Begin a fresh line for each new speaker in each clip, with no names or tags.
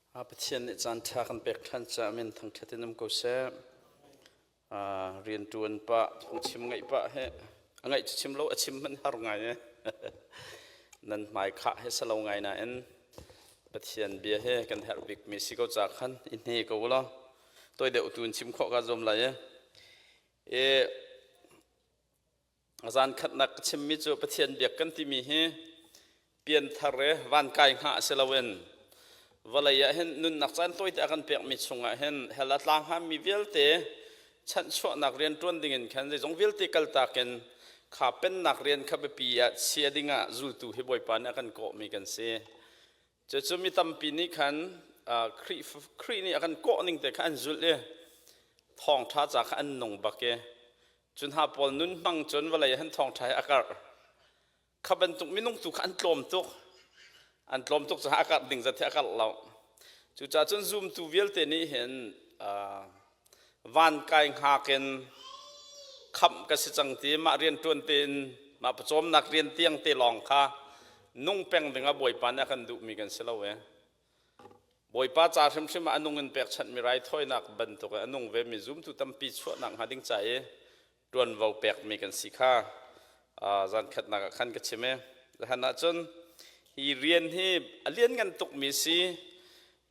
Pathian nih caan ṭha kan pek ṭhan caah min thangṭhat in um ko seh. Rianṭuan pah, phungchim ngaih pah he a ngaih cu chim lo, a chim hmanh har ngai e. Nan hmai khah he salo ngai nain Pathian bia he kan herh bikmi si ko ca khan i hne ko law toi deuh tu in chim khawh ka zuam lai e. E Zan khatnak ka chimmi cu Pathian biak kan timi hi pianthar i vankai hngah si loin vawlei ah hin nunnak caan tawite a kan pekmi chungah hin hell a tla hngami vialte chanhchuahnak rian ṭuan dingin khan zeizong vialte kaltak in kha pennak rian kha biapi ah chia dingah zultu hi Bawipa nih a kan kawhmi kan si. Cucu mi tampi nih khan Khrih, Khrih nih a kan kawh ning te kha an zulh i thawngṭha ca kha an nung bak i cu hna pawl nun hmang cun vawlei ah hin thawngṭha hi a karh. Kha bantuk minung tu kha an tlawm tuk. An tlawm tuk caah a karh ding zat hi a karh lo. Cucaah cun zumtu vialte nih hin van kai hngak in khamh ka si cang ti mah rian ṭuan tein mah pawcawmnak rian tiang te lawng kha nung peng ding ah Bawipa nih a kan duhmi kan si lo e. Bawipa ca hrimhrim ah a nung in pekchanhmi raithawinak bantuk in a nung vemi zumtu tampi chuahnak hnga ding ca i ṭuanvo pekmi kan si kha zan khatnak ah khan ka chim i zahan ah cun hi rian hi a lianngan tukmi si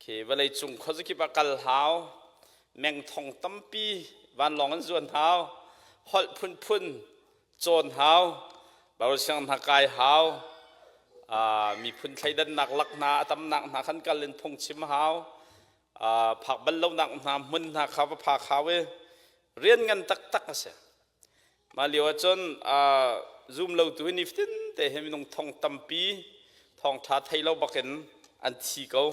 khi vawlei cung khuazakip ah kal hau meng thong tampi vanlawng in zuan hau holh phunphun cawn hau Bible sianginn hna kai hau miphun thleidannak lak hna a tamnak hna khan kal in phungchim hau phak bal lonak hna hmun hna kha va phak hau i rian ngan taktak a si. Mah lio ah cun zum lotu hi nifatin te hi minung thong tampi thawngṭha thei lo bakin an thi ko.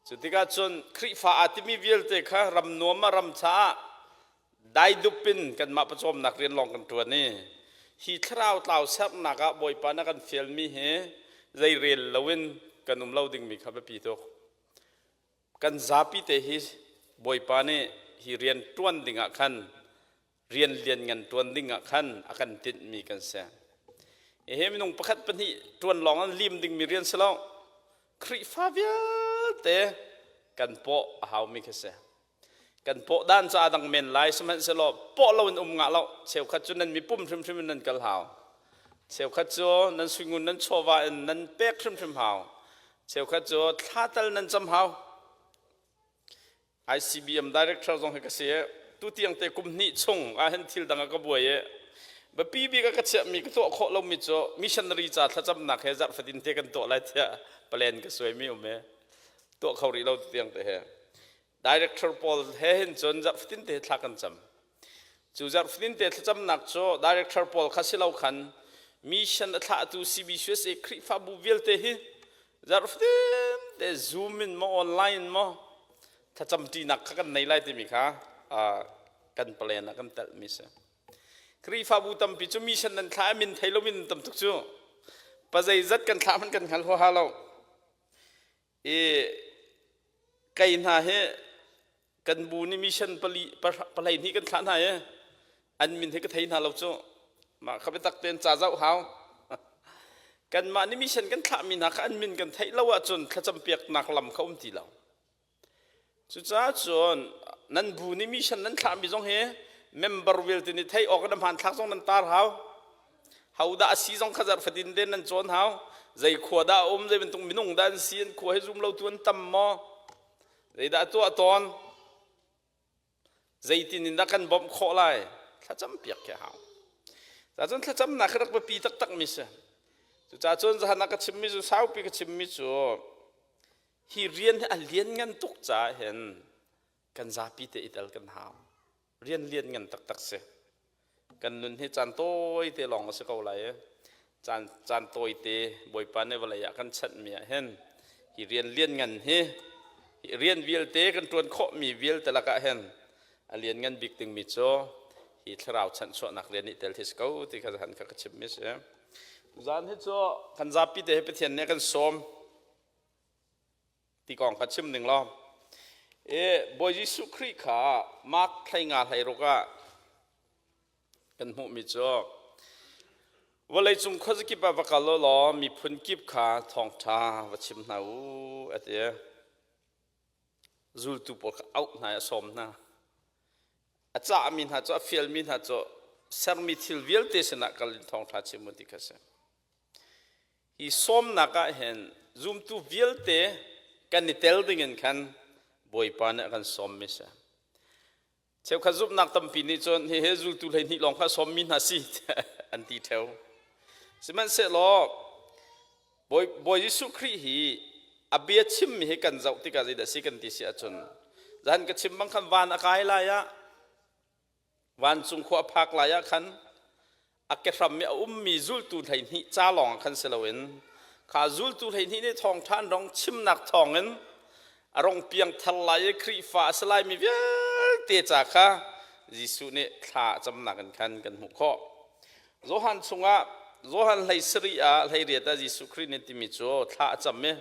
Cu tikah cun Khrihfa aa timi vialte kha ram nuam ah ram caah daidup in kanmah pawcawmnak rian lawng kan ṭuan i hi thlarau tlau sernak ah Bawipa na kan fialmi hi zei rel loin kan um lo dingmi kha biapi tuk. Kan zapi te hi Bawipa nih hi rian ṭuan dingah khan rian lianngan ṭuan dingah khan a kan tinhmi kan si. Hi minung pakhat pahnih ṭuan lawng an lim dingmi rian si lo. Khrihfa vialte kan paw a haumi khi si. Kan paw dan cu aa dang men lai sihmanhsehlaw paw lo in um ngah lo. Cheukhat cu nan mipum hrimhrim in nan kal hau. Cheukhat cu nan suingun nan chawva in nan pek hrimhrim hau. Cheukhat cu thla tal nan cam hau. ICBM director zong hi ka si i tutiang te kum hnih chung ah hin thil dang ah ka buai i biapi bik a ka chiahmi ka tuah khawh lomi cu missionary ca thlacamnak he zarh fatin te kan tuah lai tiah plan ka suaimi um i tuah kho rih lo tiang te he director pawl he hin cun zarh fatin te thla kan cam Cu zarh fatinte thlacamnak cu director pawl kha si lo khan mission a thlahtu CBCUSA Khrihfabu vialte hi zarh fatinte Zoom in maw online in maw thlacamṭinak kha kan nei lai timi kha kan plan ah kan telhmi si. Khrihfabu tampi cu mission nan thlah i min thei loin tam tuk cu pazeizat kan thlah hmanh kan hngal huaha lo. I kei hna hi kan bu nih mission pali palei hnih kan thlah hna i an min hi ka thei hna lo cu mah kha biatak tein ca zoh hau kanmah nih mission kan thlahmi hna kha an min kan theih lo ahcun thlacam piaknak lam kha um ti lo cucaah cun nan bu nih mission nan thlahmi zong hi member vialte nih theih awk in hmanthlak zong nan tar hau Hodah a si zong kha zarh fatin te nan cawn hau. Zei khua dah a um, zei bantuk minung dah an si, an khua hi zum lo tu an tam maw? Zeidah tuah tawn? Zeitin in dah kan bawmh khawh lai? Thlacam piak khi hau. Cun thlacamnak hi rak biapi taktak mi si. Cucaah cun zahan ah ka chimmi cu saupi ka chimmi cu hi rian hi a lianngan tuk caah hin kan zapi te i tel kan hau. Rian lianngan taktak si. Kan nun hi caan tawite lawng a si ko lai i caan caan tawite Bawipa nih vawlei ah kan chanhmi ah hin hi rian lianngan hi hi rian vialte kan ṭuan khawhmi vialte lakah hin a lianngan bik dingmi cu hi thlarau chanhchuahnak rian nih tel hi si ko ti kha zahan kha ka chimmi si. Tuzaan hi cu kan zapi te hi Pathian nih a kan sawm. Ti kong kha chim ning law e Bawi Jesuh Khrih kha Mark thlei nga hlei ruk ah kan hmuhmi cu vawleicung khuazakip ah va kal u law miphun kip kha thawngṭha va chim hna u a ti. Zultu pawl kha auh hna i a sawm hna. A cahmi hna cu a fialmi hna cu sermi thil vialte sinah kal in thawngṭha chim u ti kha a si. Hi sawmnak ah hin zumtu vialte kan i tel dingin khan Bawipa nih a kan sawmmi a si. Cheukhat zumhnak tampi nih cun hihi zultu 12 lawng kha sawmmi hna si an ti ṭheo. Sihmanhsehlaw Bawi, Bawi Jesuh Khrih hi a bia chimmi hi kan zoh tikah zeidah si kan ti si ahcun zan ka chim bang khan van a kai lai ah vancung khua a phak lai ah khan a kehram i a ummi zultu 12 ca lawng khan si loin kha zultu 12 nih thawngṭha an rong chimnak thawngin a rong piang thar lai i Khrihfa a si laimi vialte ca kha Jesuh nih thla a camnak in khan kan hmuh khawh. Johan chungah Johan 17 ah 18 ah Jesuh Khrih nih timi cu thla a cam i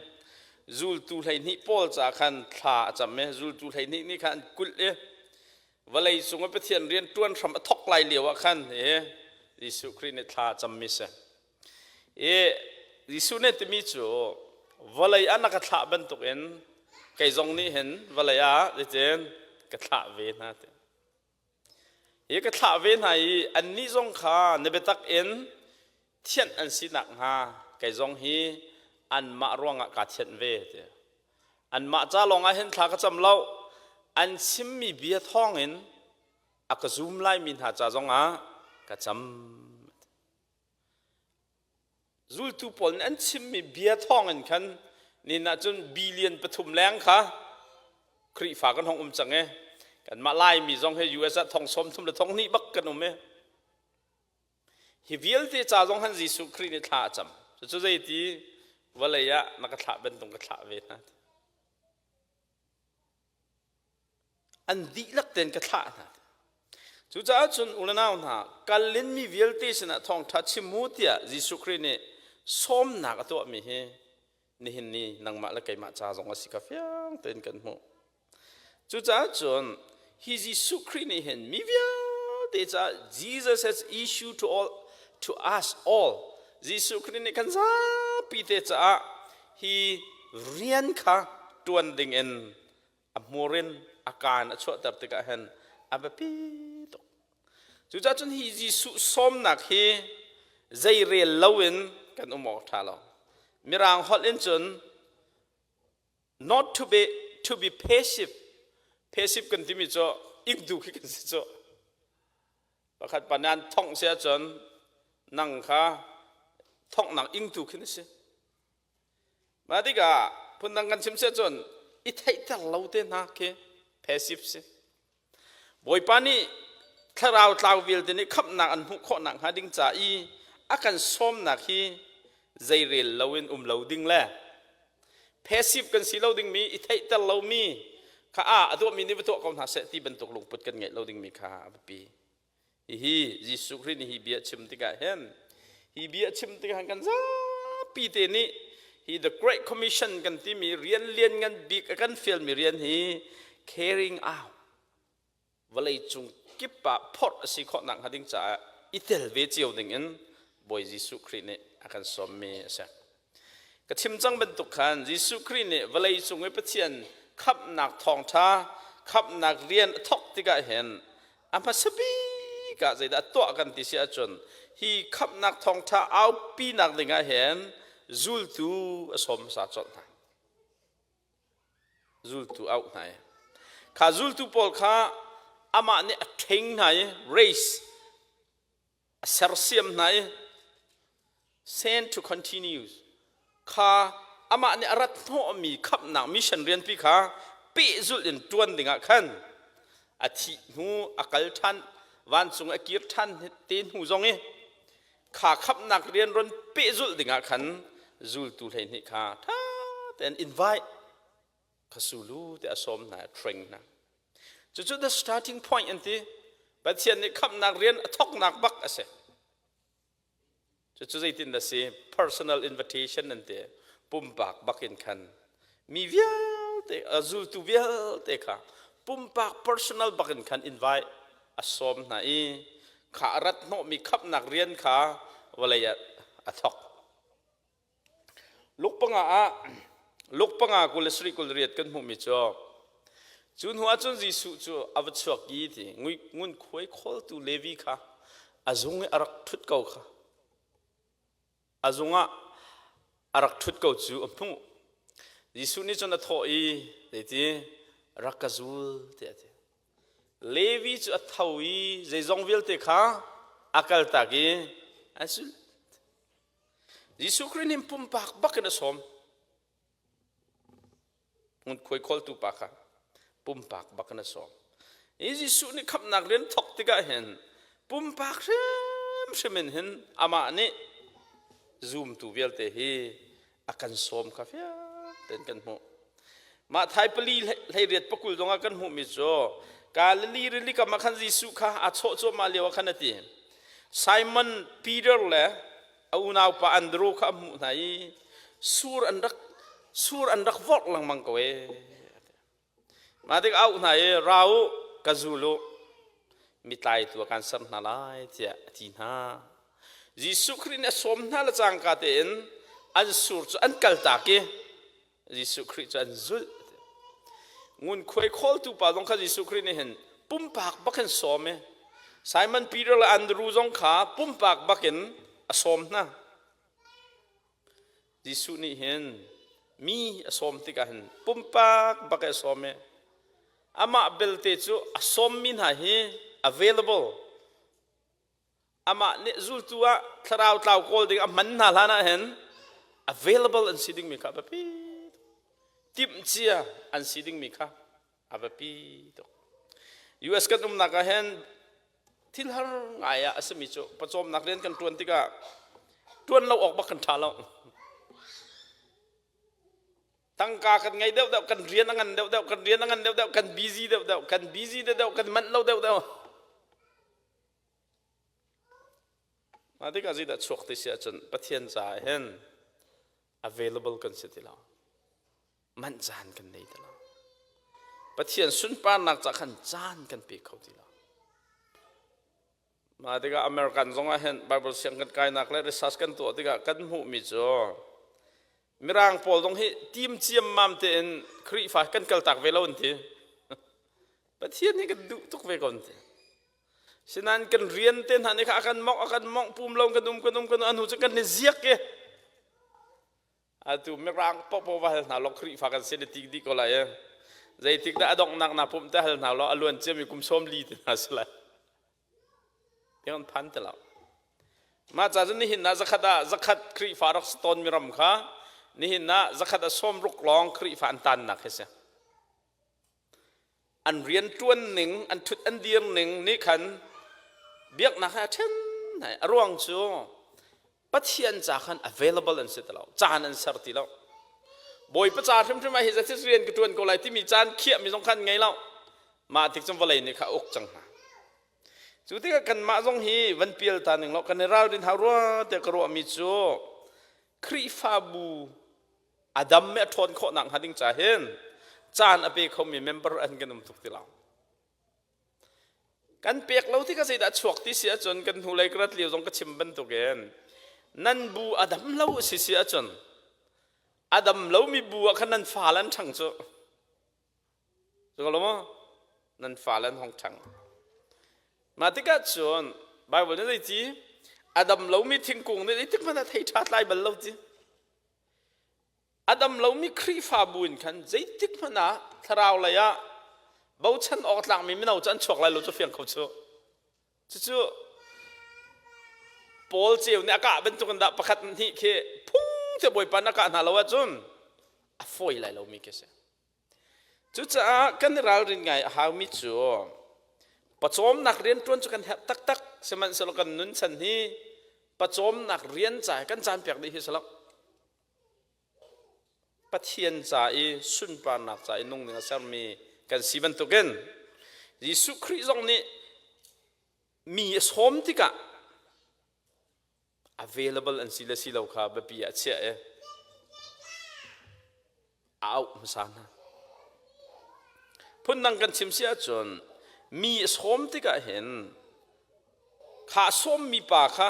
zultu 12 pawl ca khan thla a cam i zultu 12 nih khan an kulh i vawlei cung i Pathian rian ṭuan hram a thawk lai lio ah khan i Jesuh Khrih nih thla a cammi si. I Jesuh nih timi cu vawlei ah na ka thlah bantukin kei zong nih hin vawlei ah zeitin ka thlah ve hna ti. Hi ka thlah ve hna i annih zong kha na biatak in thianh an si nakhnga kei zong hi anmah ruangah kaa thianh ve ti. Anmah ca lawngah hin thla ka cam lo. An chimmi bia thawngin a ka zum laimi hna ca zongah ka cam. Zultu pawl nih an chimmi bia thawngin khan nin ah cun billion pathum leng kha Khrihfa kan hong um cang i kanmah Laimi zong hi US ah thong 30 le thong hnih bak kan um i Hi vialte ca zong han Jesuh Khrih nih thla a cam. Cucu zeiti vawlei ah na ka thlah bantuk ka thlah ve hna. An dihlak tein ka thlah hna. Cucaah cun u le nau hna, kal in mi vialte sinah thawngṭha chim u tiah Jesuh Khrih nih sawmnak a tuahmi hi nihin ni nangmah le keimah ca zong a si kha fiang tein kan hmuh. Cucaah cun hi Jesuh Khrih nih hin mi vialte caah Jesus has issue to all to us all. Jesuh Khrih nih kan zapi te caah hi rian kha ṭuan ding in a hmur in a kaan a chuahter tikah hin a biapi tuk. Cucaah cun hi Jesuh sawmnak hi zei rel loin kan um awk ṭha lo. Mirang holh in cun not to be to be passive passive kan timi cu ikdu khi kan si cu pakhat pa nan thongh si ahcun nang kha thonghnak ingtu khi na si Mah tikah phundang kan chim si ahcun i theihter lo te hna khi passive si. Bawipa nih thlarau tlau vialte nih khamhnak an hmuh khawh nakhnga ding ca i a kan sawmnak hi zeirel loin um lo ding le passive kan si lo dingmi i theihter lomi kha a a tuahmi nih va tuah ko hna seh ti bantuk lungput kan ngeih lo dingmi kha a biapi. Hihi Jesuh Khrih nih hi bia chim tikah hin hi bia chim tikah kan zapi te nih hi the Great Commission kan timi rian lian ngan bik a kan fialmi rian hi carrying out vawlei cung kip ah phorh a si khawh nakhnga ding caah i tel ve cio ding in Bawi Jesuh Khrih nih a kan sawmmi a si. Ka chim cang bantuk khan Jesuh Khrih nih vawlei cung i Pathian khamhnak thawngṭha khamhnak rian a thawk tikah hin a hmasa bik ah zeidah a tuah kan ti si ahcun hi khamhnak thawngṭha aupinak dingah hin zultu a sawm hmasa colh hna. Zultu auh hna i kha zultu pawl kha amah nih a ṭhing hna i race a sersiam hna i send to continue kha amah nih a rat hnawhmi khamhnak mission rianpi kha pehzulh in ṭuan dingah khan a thih hnu a kal ṭhan vancung a kir ṭhan te hnu zong i kha khamhnak rian ron pehzulh dingah khan zultu 12 kha ṭha tein invite kha sulu te a sawm hna a train hna Cucu the starting point an ti. Pathian nih khamhnak rian a thawknak bak a si. Cucu zeitin dah si? Personal invitation an ti. Pumpak bak in khan mi vialte, a zultu vialte kha pumpak personal bak in khan invite a sawm hna i kha a rat hnawhmi khamhnak rian kha vawlei ah a thawk. Luke panga ah Luke panga 27 28 kan hmuhmi cu. Cu hnu ah cun Jesuh cu a va chuak i ti ngunkhuai khawltu Levi kha a zung i a rak ṭhut ko kha a zung ah a rak ṭhut ko cu a hmuh. Jesuh nih cun a thawh i zeiti rak ka zul tiah a ti. Levi cu a tho i zeizong vialte kha a kaltak i a zulh. Jesuh Khrih nih pumpak bak in a sawm. Ngunkhuai khawltu pa kha pumpak bak in a sawm. Hi Jesuh nih khamhnak rian thawk tikah hin pumpak hrimhrim in hin amah nih zumtu vialte hi a kan sawm kha fiang tein kan hmuh. Mah thai pali hleiriat pakul zongah kan hmuhmi cu Galilee rili kam ah khan Jesuh kha aa chawh cuahmah lio ah khan a ti. Simon Peter le a unaupa Andru kha a hmuh hna i sur an rak sur an rak vorh lengmang ko ee. Mah tik auh hna i ra u ka zul u mitlaitu a kan ser hna lai tiah a ti hna. Jesuh Khrih nih a sawm hna le cangka tein an sur cu an kaltak i Jesuh Khrih cu an zulh. Ngunkhuai khawltu pa zong kha Jesuh Khrih nih hin pumpak bak in sawm i Simon Peter le Andrew zong kha pumpak bak in a sawm hna. Jesuh nih hin mi a sawm tikah hin pumpak bak a sawm i amah belte cu a sawmmi hna hi available amah nih zultu ah thlarau tlau kawl ding a hman hna hlan ah hin available an si dingmi kha a biapi timhcia an si dingmi kha a biapi tuk US kan umnak ah hin thil har ngai ah a simi cu pawcawmnak rian kan ṭuan tikah ṭuan lo awk bak kan ṭha lo tangka kan ngei deuhdeuh kan rian a ngan deuhdeuh kan rian a ngan deuhdeuh kan busy deuhdeuh kan busy deuhdeuh kan manh lo deuhdeuh Mah tikah zeidah chuak ti si ahcun Pathian caah hin available kan si ti lo. Manh caan kan nei ti lo. Pathian sunparnak ca khan caan kan pe kho ti lo. Mah tikah American zong ah hin Bible siang kan kainak le research kan tuah tikah kan hmuhmi cu Mirang pawl zong hi tim ciammam tein Khrihfa kan kaltak ve lo an ti. Pathian hi kan duh tuk ve ko an ti. Sinain kan rian te hna nih kha a kan mawngh a kan mawngh pum lo kan um kan um kan um anu cu kan i ziak i atu mirang popo va hal hna law Khrihfa kan si na ti dih ko lai e zeitik dah a donghnak na pumh te hal hna law a luan ciami kum sawm li te hna si lai tiang phan te lo mah ca cun nihin ah zakhat ah zakhat Khrihfa rak si tawn mi ram kha nihin ah zakhat a sawm ruk lawng Khrihfa an tannak hi si An rianṭuan ning, an ṭhut an dir ning nih khan biaknak he a ṭhen hna. A ruang cu Pathian ca khan available an si ti lo, caan an ser ti lo. Bawipa ca hrimhrim ah hi zeitis rian ka ṭuan ko lai timi caan khiahmi zong khan ngei lo. Mah tik cun vawlei nih kha a uk cang hna. Cu tikah kanmah zong hi van pial ta ning law kan i ralrin hau rua tiah ka ruahmi cu Khrihfabu a dam i a ṭhawn khawh nakhnga ding ca hin caan a pe khomi member an kan um tuk ti lo. Kan pek lo tikah zeidah chuak ti si ahcun kan hnulei ka rat lio zong ka chim bantukin nan bu a dam lo a si si ahcun a dam lomi bu ah khan nan fale an ṭhang cu. Cu lo maw? Nan fale an hong ṭhang. Mah tikah cun Baibal nih zeiti a dam lomi thingkung nih zeitik hmanh ah thei ṭha tlai bal lo ti. A dam lomi Khrihfabu in khan zeitik hmanh ah thlarau lei ah bochan awk tlakmi mino cu an chuak lai lo cu fiang kho cu. Cucu Paul ceu nih a kah bantukin dah pakhat hnih khi phung te Bawipa na kah hna lo ahcun a fawi lai lomi khi si. Cucaah kan i ralrin ngai a haumi cu pawcawmnak rianṭuan cu kan herh taktak sihmanhsehlaw kan nun chan hi pawcawmnak rian ca kan caan pek dih hi si lo. Pathian ca i sunparnak ca i nung ding a sermi kan si bantukin Jesuh Khrih zong nih mi a sawm tikah available an si le si lo kha biapi ah a chiah i a auh hmasa hna. Phundang kan chim si ahcun mi a sawm tikah hin kha sawmmi pa kha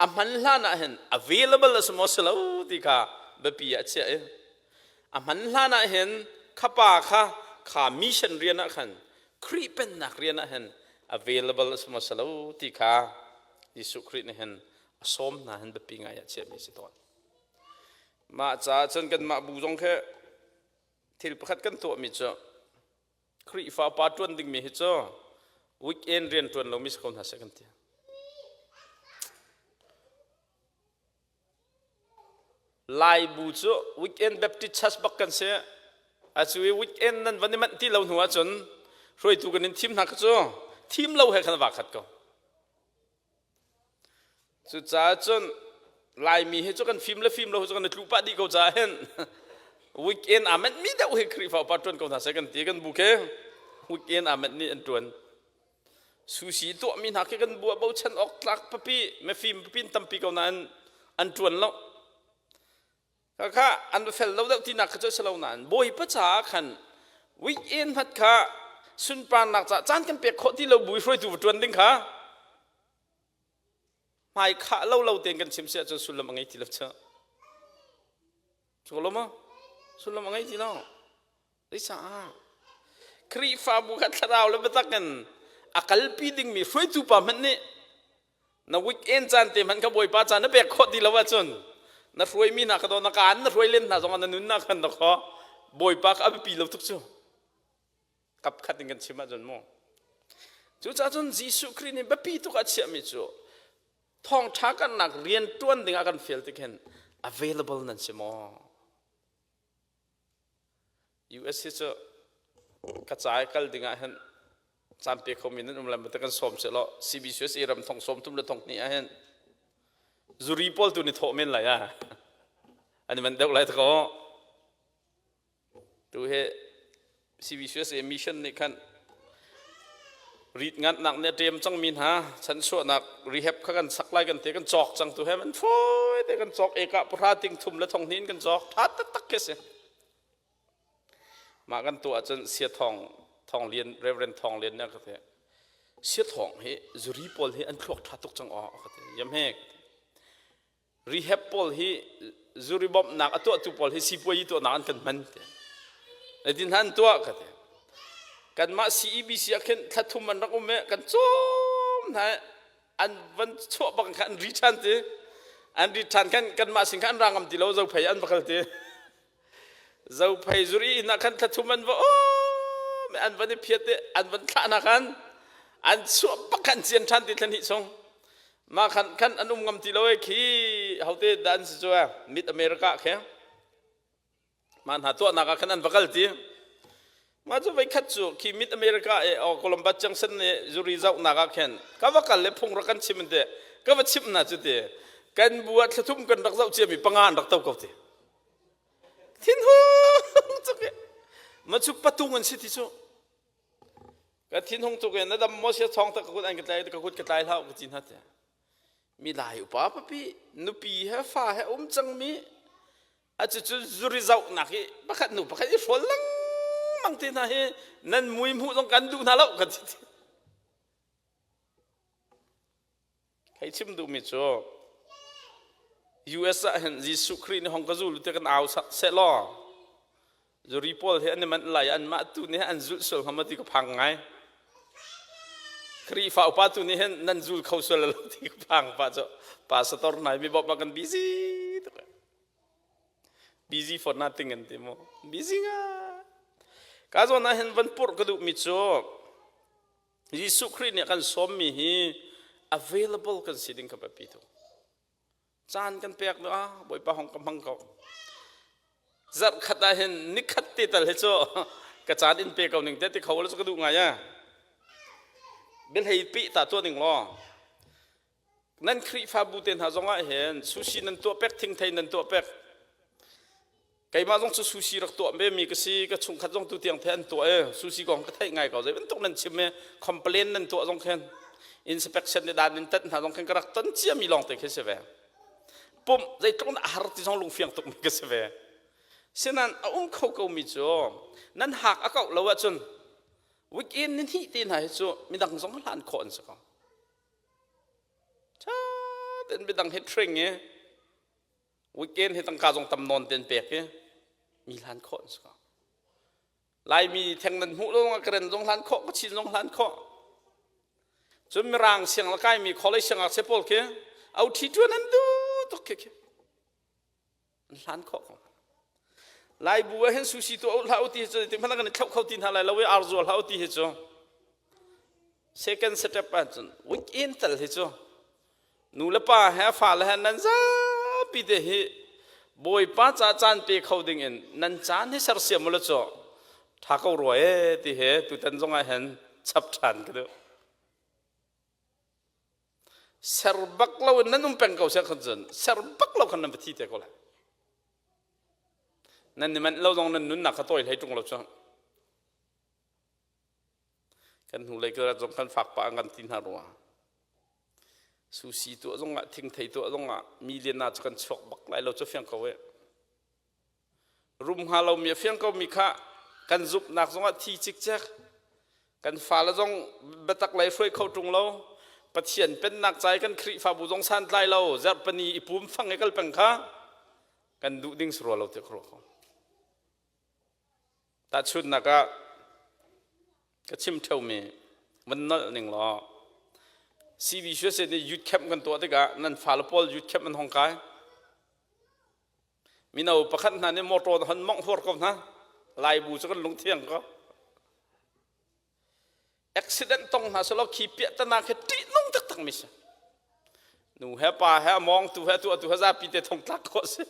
a hman hlan ah hin available a si maw si lo ti kha biapi ah a chiah i a hman hlan ah hin kha pa kha kha mission rian ah khan Khrih pennak rian ah hin available a si maw si lo ti kha Jesuh Khrih nih hin a sawm hna hin biapi ngai ah chiahmi si tawn. Mah caah cun kanmah bu zong khi thil pakhat kan tuahmi cu Khrihfa pa ṭuan dingmi hi cu weekend rian ṭuan lomi si ko hna seh kan ti. Laibu cu weekend Baptist Church bak kan si. Acu i weekend nan van i manh ti lo hnu ahcun hruaitu kan in thim hna kha cu thim lo he khan va khat ko. Cucaah cun Laimi hi cu kan fim le fim lo cu kan i tlu pah dih ko caah hin weekend aa manh mi deuh hi Khrihfa upa ṭuan ko hna seh kan ti kan bu khi weekend aa manh nih an ṭuan. Sushi tuahmi hna khi kan bu ah bochan awk tlak papi mifim papi tampi ko nain an ṭuan lo. Khakha an fel lo deuh tinak kha cu a si lo nain Bawipa caah khan weekend hmat kha sunparnak caah caan kan pek khawh ti lo bu i hruaitu va ṭuan ding kha hmai khah lo lo tein kan chim si ahcun sullam a ngei ti lo cu. Cu lo maw? Sullam a ngei ti lo. Zeicah? Khrihfabu kha thlarau le biatak in a kalpi dingmi hruaitu pa hmanh nih na weekend caan te hmanh kha Bawipa caan na pek khawh ti lo ahcun na hruaimi hna kha daw na kaan na hruai len hna zongah na nunnak khan na kho Bawipa kha a biapi lo tuk cu kap khat in kan chim ahcun mu cucaah cun Jesuh Khrih nih biapi tuk a chiahmi cu thawngṭha karnak rian ṭuan dingah kan fial tik hin available nan si maw US hi cu ka ca i kal ding ah hin caan pe khomi nan um lai te kan sawm seh law CBCUSA ram thong sawm thum le thong hnih ah hin zuri pawl tu ni thawh men lai ah an i manh deuh lai ta ko tu hi CBCUSA mission nih khan rit ngannak nih a ṭem cangmi hna chanchuahnak rehab kha kan sak lai kan te kan cawk cang tu he man fawi te kan cawk eka pahra ting thum le thong hnih in kan cawk ṭha taktak khi si mah kan tuah ahcun sia thong thong lian Reverend Thong Lian nih a ka ti sia thong hi zuri pawl hi an thluak ṭha tuk cang aw ka ti yam hek Rehab pawl hi zuri bawmhnak a tuahtu pawl hi sipuayi tuahnak an kan hman ti. Zeitin hna an tuah ka ti. Kanmah CEBC ah khin thla thum an rak um i kan cawm hna i an van chuah bak khan an ri ṭhan ti. An ri ṭhan khan kanmah sin khan an ra ngam ti lo zophei an va kal ti. Zophei zuri inn ah khan thla thum an va um i an van i phiat i an van thlah hna khan an chuah bak khan cian ṭhan ti thla hnih chung. Mah khan khan an um ngam ti lo e khi hote dah an si cu Mid America khi mah hna tuahnak ah khan an va kal ti. Mah cu voikhat cu khi Mid America e o Columbus Junction nih zuri zohnak ah khin ka va kal le phung rak kan chim te ka va chimh hna cu ti kan bu ah thla thum kan rak zoh ciami panga an rak to ko ti. Thinhung tuk i ma cu patung an si ti cu ka thinhung tuk i na dam maw sia thawng tak ka kut an ka tlai ka kut ka tlai hlah ka ti hna tiah mi lai upa papi nupi he fa he um cangmi a cucu zuri zohnak hi pakhat nu pakhat i hrawl lengmang te hna hi nan mui hmuh zong kan duh hna lo kan ti Hei chim duhmi cu US ah hin Jesuh Khrih nih hong ka zul ti kan au sak seh law zuri pawl hi an i manh lai anmah tu nih an zulh sual hnga maw ti ka phang ngai. Khrihfa upa tu nih hin nan zul kho sual lo ti ka phang pa cu pastor nai mi bawmh ah kan busy tuk. Busy for nothing an ti mu. Busy nga. Ka zawn ah hin van purh ka duhmi cu Jesuh Khrih nih a kan sawmmi hi available kan si ding kha biapi tuk. Caan kan pek lo ah Bawipa hong ka hmang ko. Zarh khat ah hin nikhat te tal hi cu ka caan in pe ko ning te ti kho lo cu ka duh ngai a. Biahlei pi ta tuah ning law nan Khrihfabu te hna zong ah hin sushi nan tuah pek thingthei nan tuah pek Keimah zong cu sushi rak tuah ve mi ka si ka chungkhat zong tu tiang the an tuah e sushi kong ka theih ngai ko zei bantuk nan chim e complain nan tuah zong khin inspection nih dan in tat hna zong khin ka rak ton cia mi lawng te khi si ve pumh zeitluk na har ti zong lungfiang tuk mi ka si ve sinan a um kho ko mi cu nan hak a kauh lo ahcun weekend ni hnih te hna hi cu midang zong hlan khawh an si ko Tha ten midang hi tring i Weekend hi tangka zong tam nawn ten pek i mi hlan khawh an si ko. Laimi theng nan hmuh lo ka ren zong hlan khawh ka chin zong hlan khawh. Cun mirang siang la kaimi college siangngakchia pawl khi au ṭhi ṭuan an duh tuk khi khi. An hlan khawh ko. Laibu ah hin sushi tu hlah u ti hi cu ti hmanh kan i thloh kho ti hna lai lo i ar zual hlah u ti hi cu second step ahcun weekend tal hi cu nu le pa he fale he nan zapi te hi Bawipa ca caan pe kho ding in nan caan hi sersiam u law cu ṭha ko rua e ti he tutan zong ah hin chap ṭhan ka duh. Ser bak lo in nan um peng ko sia khan cun ser bak lo khan nan va thi te ko lai. Nan ni manh lo zong nan nunnak kha tawi hlei ṭung lo cu. Kan hnulei ka zong kan fak pah an kan ti hna rua. Sushi tuah zongah thingthei tuah zongah mi lian cu kan chuak bak lai lo cu fiang ko e. Rum hnga lomi a fiang ko mi kha kan zumhnak zongah thi cikcek. Kan fale zong biatak lei hruai kho ṭung lo. Pathian pennak ca i kan Khrihfabu zong santlai lo. Zarhpini i pum fang i kal peng kha kan duh ding si rua lo ti ka ruah ko. Tahchunhnak ah ka chim ṭheumi van nolh ning law CBCUSA nih youth camp kan tuah tikah nan fale pawl youth camp an hong kai. Mino pakhat hna nih motor hon mongh huar ko hna. Laibu cu kan lungthiang ko. Accident tong hna selaw khi piahtana khi ṭihnung taktak mi si. Nu he pa he a mawngtu he tu atu he zapi te thong tlak khawh si.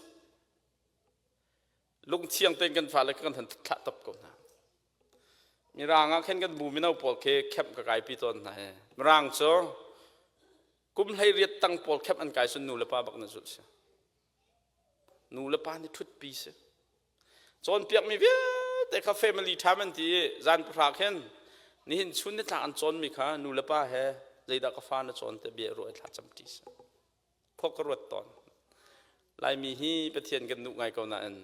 Lungthiang tein kan fale kan han thlah top ko hna. Mirang ah khin kan bu mino pawl khi camp ka kaipi tawn hna hi. Mirang cu kum 18 tang pawl camp an kai sun nu le pa bak na zulh si. Nu le pa nih ṭhutpi si. Cawnpiakmi vialte kha family time an ti i zan pahra khin nihin chun nitlak an cawnmi kha nu le pa he zeidah ka fa na cawn te bia ruah i thla camṭi si. Khua ka ruat tawn. Laimi hi Pathian kan duh ngai ko nain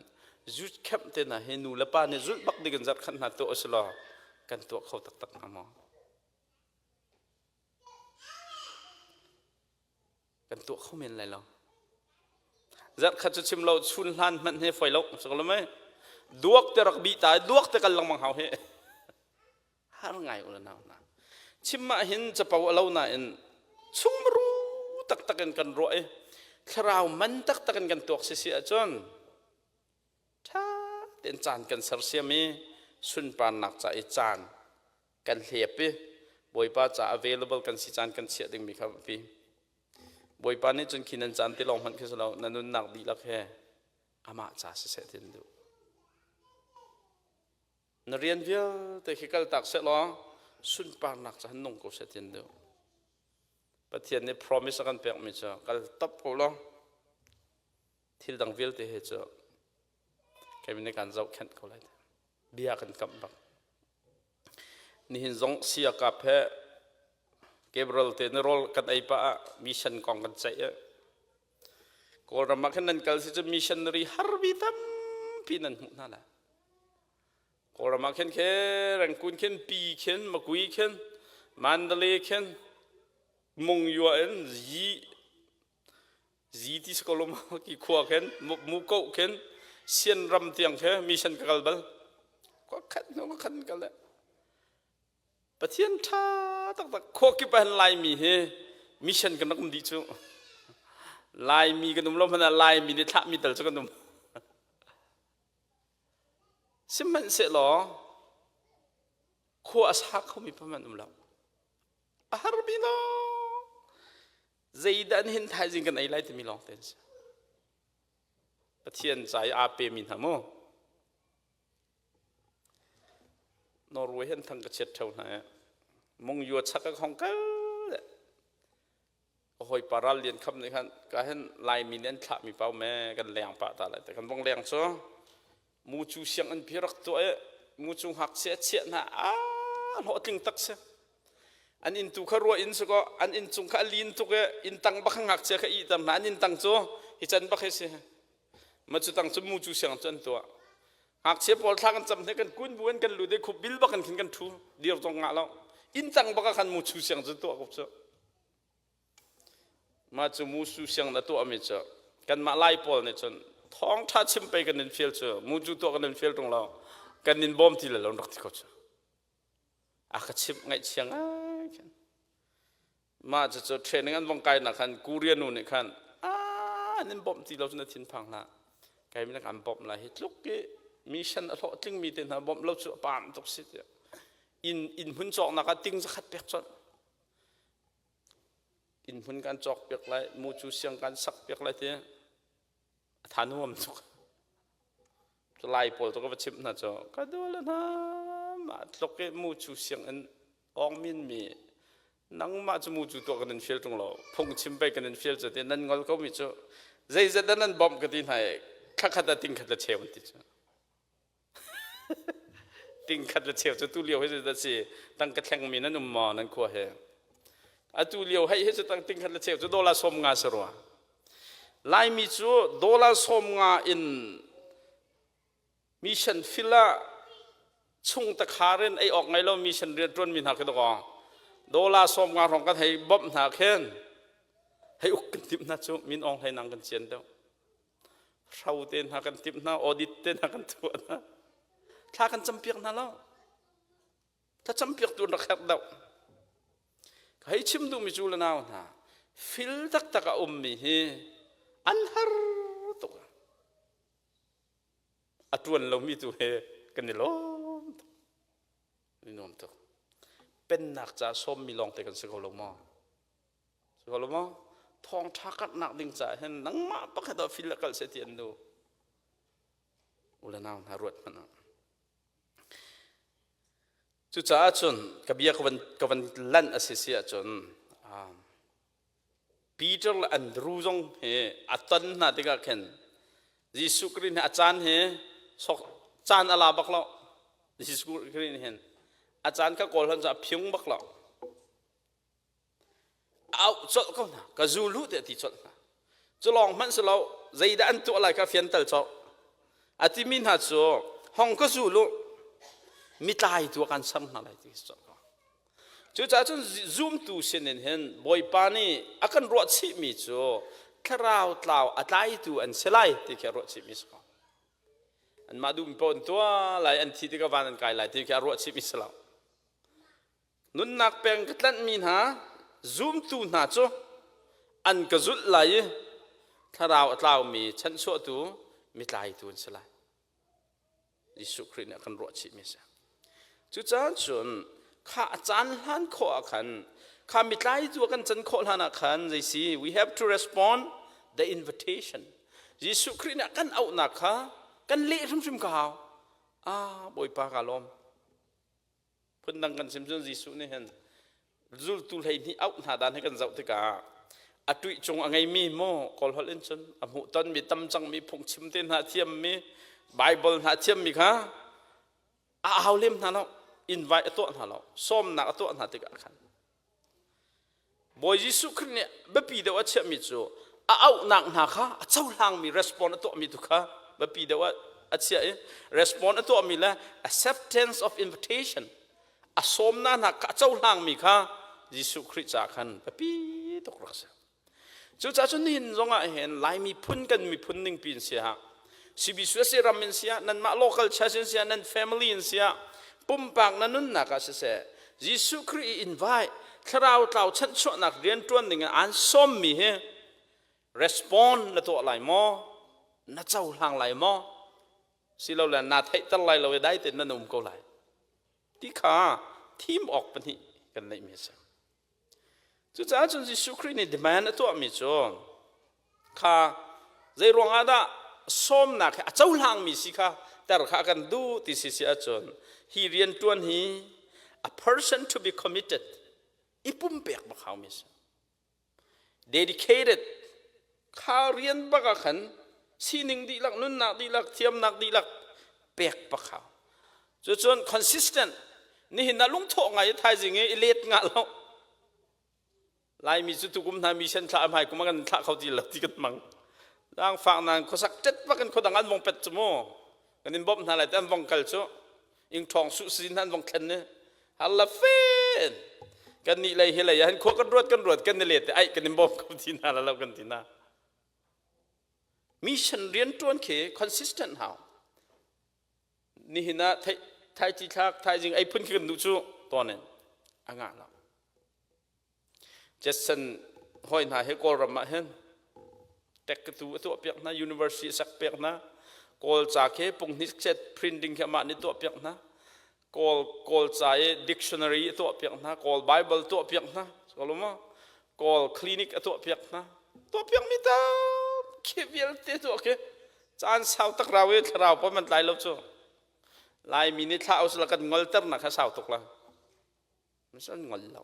youth camp te hna hi nu le pa nih zulh bak ding in zarhkhat hna tuah usih law kan tuah kho taktak hnga maw? Kan tuah kho men lai lo. Zarhkhat cu chim lo chun hlan hmanh hi foi lo si ko lo mei? Duak te rak bih ta duak te kal lengmang hau hi. Har ngai u le nau hna. Chim ah hin capo a lo nain chungmuru taktak in kan ruah i thlarau man taktak in kan tuak si si ahcun ṭha tein caan kan sersiam i sunparnak ca i caan kan hlep i Bawipa ca available kan si caan kan chiah dingmi kha biapi. Bawipa nih cun khi nan caan ti lawng hmanh khi si lo na nunnak dihlak he amah ca siseh ti an duh. Na rian vialte khi kaltak sehlaw sunparnak cu han nung ko seh ti an duh. Pathian nih promise a kan pekmi cu kal top ko law thil dang vialte he cu kei nih kan zohkhenh ko lai. Bia kan kamh bak. Nihin zong siakap he Gabriel te na rawl kan ei pah ah mission kong kan ceih. Kawlram ah khin nan kal si cu missionary harbi tampi nan hmuh hna lai. Kawlram ah khin khe Rangkun khin Pi khin Makui khin Mandalay khin Mungyua in Yi Zi ti si ko lo ma ki khua khin Muko khin Sian ram tiang khe mission ka kal bal. Khua khat hnu ka khat kal le. Pathian ṭha taktak khua kip ah hin Laimi hi mission kan rak um dih cu. Laimi kan um lo hmanh ah Laimi nih thlahmi tal cu kan um. Sihmanhsehlaw khua a sa khomi pahmanh um lo. A harmi lawng. Zeidah nihin thaizing kan ei lai timi lawng te an si. Pathian ca i aa pemi hna mu. Norway hin thang ka chiat ṭheo hna i Mungyua chak ah hong kal ka hawipa ral lian kham nih khan ka hin Laimi nih an thlahmi pau me kan leng pah ta lai te kan vong leng cu mucu sianginn pi rak tuah i mucu ngakchia chiah hna a hlawhtling tak si an inn tu kha ruah in si kaw an inn cung kha a lin tuk i inn tang bak ngakchia kha ihter hna an inn tang cu hi can bak hi si ma cu tang cu mucu siang cu an tuah Ngakchia pawl thla kan cam he kan kun bu in kan lut i khup bil bak in khin kan ṭhu dir zong ngah lo inn tang bak ah khan muchu siang cu tuah ko cu mah cu musu siang na tuah mi cu kanmah lai pawl nih cun thawngṭha chim pei kan in fial cu mucu tuah kan in fial ṭung lo. Kan in bawm ti le lo rak ti ko cu. A ka chimh ngaihchia ngai khin. Mah cucu training an vong kainak khan Korea nu nih khan an in bawmh ti lo cu na thinphang hlah. Kai mi an bawmh lai hi tluk i mission a hlawhtling mi te hna bawmh lo cu a pam tuk si tiah. Inn inn hmun cawknak ah ting zakhat pek colh. Inn hmun kan cawk piak lai, mucu siang kan sak piak lai ti. A tha nuam tuk. Cu Lai pawl cu ka va chimh hna cu ka dual hna mah tluk i mucu sianginn awng min mi nangmah cu mucu tuah kan in fial ṭung lo phung chim pei kan in fial cu ti nan ngol ko mi cu zeizat dah nan bawmh ka ti hna i thlakhat ah tingkhat le cheu an ti cu tingkhat le cheu cu tu lio hi zeidah si tangka thlengmi nan um maw nan khua he atu lio hei hi cu tang tingkhat le cheu cu dollar 50 si rua Laimi cu dollar 50 in mission field ah chung takhar in ei awk ngei lo mission rian ṭuan mi hna khi dawkaw dollar 50 hrawng kan hei bawmh hna khin hei uk kan timh hna cu min awng hlei nang kan cian deuh hro te hna kan timh hna audit te hna kan tuah hna thla kan campiak hna lo thlacampiak tu rak herh deuh ka hei chim duhmi cu le nau hna fil taktak a ummi hi an har tuk a tuan lomi tu he kan i lawm tuk i nuam tuk pennak ca sawmmi lawngte kan si ko lo maw Si ko lo maw? Thawngṭha karhnak ding caah hin nangmah pakhat ah fil le kal seh ti an duh. U le nau hna ruat hmanh ah. Cucaah cun ka bia ka van, ka van lanh a si si ahcun um, Peter le Andrew zong hi a ton hna tikah khin Jesuh Khrih nih a caan hi sok caan a la bak lo. Jesuh Khrih nih hin a caan kha kawl hlan cu a phiung bak lo. Auh colh ko hna ka zul u tiah ti colh hna cu lawng hmanh si lo zeidah an tuah lai kha fiantal colh a timi hna cu hong ka zul u mitlai tu kan ser hna lai ti colh ko cucaah cun zumtu sinin hin bawipa nih a kan ruah chihmi cu thlarau tlau a tlaitu an si lai ti khi a ruah chihmi si ko anmah duhmi paoh an tuah lai an thi tikah van an kai lai ti khi a ruah chihmi si lo Nunnak peng ka tlanhmi hna zumtu hna cu an ka zulh lai i thlarau a tlaumi chanhchuahtu mitlaitu an si lai. Jesuh Khrih nih a kan ruah chihmi a si. Cucaah cun kha a caan hlan khawh ah khan kha mitlaitu a kan can khawh hlan ah khan zeisi we have to respond the invitation. Jesuh Khrih nih a kan auhnak kha kan leh hrimhrim ka hau. Ah Bawipa ka lawm. Phundang kan chim cun Jesuh nih hin zultu 12 auh hna dan hi kan zoh tikah a tuih cung a ngeimi maw Kawl holh in cun a hmuh tonmi tam cangmi phungchim te hna thiammi Bible hna thiammi kha a au lem hna lo invite a tuah hna lo sawmnak a tuah hna tikah khan Bawi Jesuh Khrih nih biapi deuh a chiahmi cu a auhnak hna kha a cohlangmi respond a tuahmi tu kha biapi deuh a chiah i respond a tuahmi le acceptance of invitation a sawmnak hna kha a cohlangmi kha Jesuh Khrih caah khan biapi tuk rak si. Cucaah cun nihin zong ah hin Lai miphun kan miphun ningpi in siah CBCUSA ram in siah nanmah local church in siah nan family in siah pumpak na nunnak ah siseh Jesuh Khrih i invite thlarau tlau chanhchuahnak rianṭuan ding in aan sawmmi hi respond na tuah lai maw na cohlang lai maw silole naa theihter lai lo i dai tein nan um ko lai ti kha thim awk pahnih kan neihmi a si Cucaah cun Jesuh Khrih nih demand a tuahmi cu kha zei ruangah dah sawmnak hi a cohlangmi si kha ter kha a kan duh ti si si ahcun hi rianṭuan hi a person to be committed i pumpek bak haumi a si. Dedicated kha rian bak ah khan sining dihlak nunnak dihlak thiamnak dihlak pek bak hau. Cucun consistent nihin ah lungthawh ngai i thaizing i i let ngah lo. Laimi cu tukum hna mission thlah hmai kum ah kan thlah kho ti lo ti kan mang. Zaangfak nan khuasak tet bak in khuadang an vong pet cu mu. Kan in bawmh hna lai te an vong kal cu. Ing ṭhawng su sin an vong thlen ni. Halla fen. Kan nih lei hi lei ah hin khua kan ruat kan ruat kan ni let ai kan in bawm kho ti hna la lo kan ti na. Mission rian ṭuan khi consistent hau. Nihin ah thaici thlak thaizing ei phun khi kan duh cu tawn in a ngah lo. Jetson hawi hna hi Kawlram ah hin tek tu a tuah piak hna, university a sak piak hna. Kawl ca khi punghni set printing khi amah nih tuah piak hna. Kawl Kawl ca i dictionary a tuah piak hna, Kawl Bible tuah piak hna. Kawl clinic a tuah piak hna. Tuah piak mi tam khi vialte tuah khi caan sau tak rau i thlarau pa man tlai lo cu. Laimi nih thla usila kan ngolter nak kha sau tuk la. Mission ngol lo.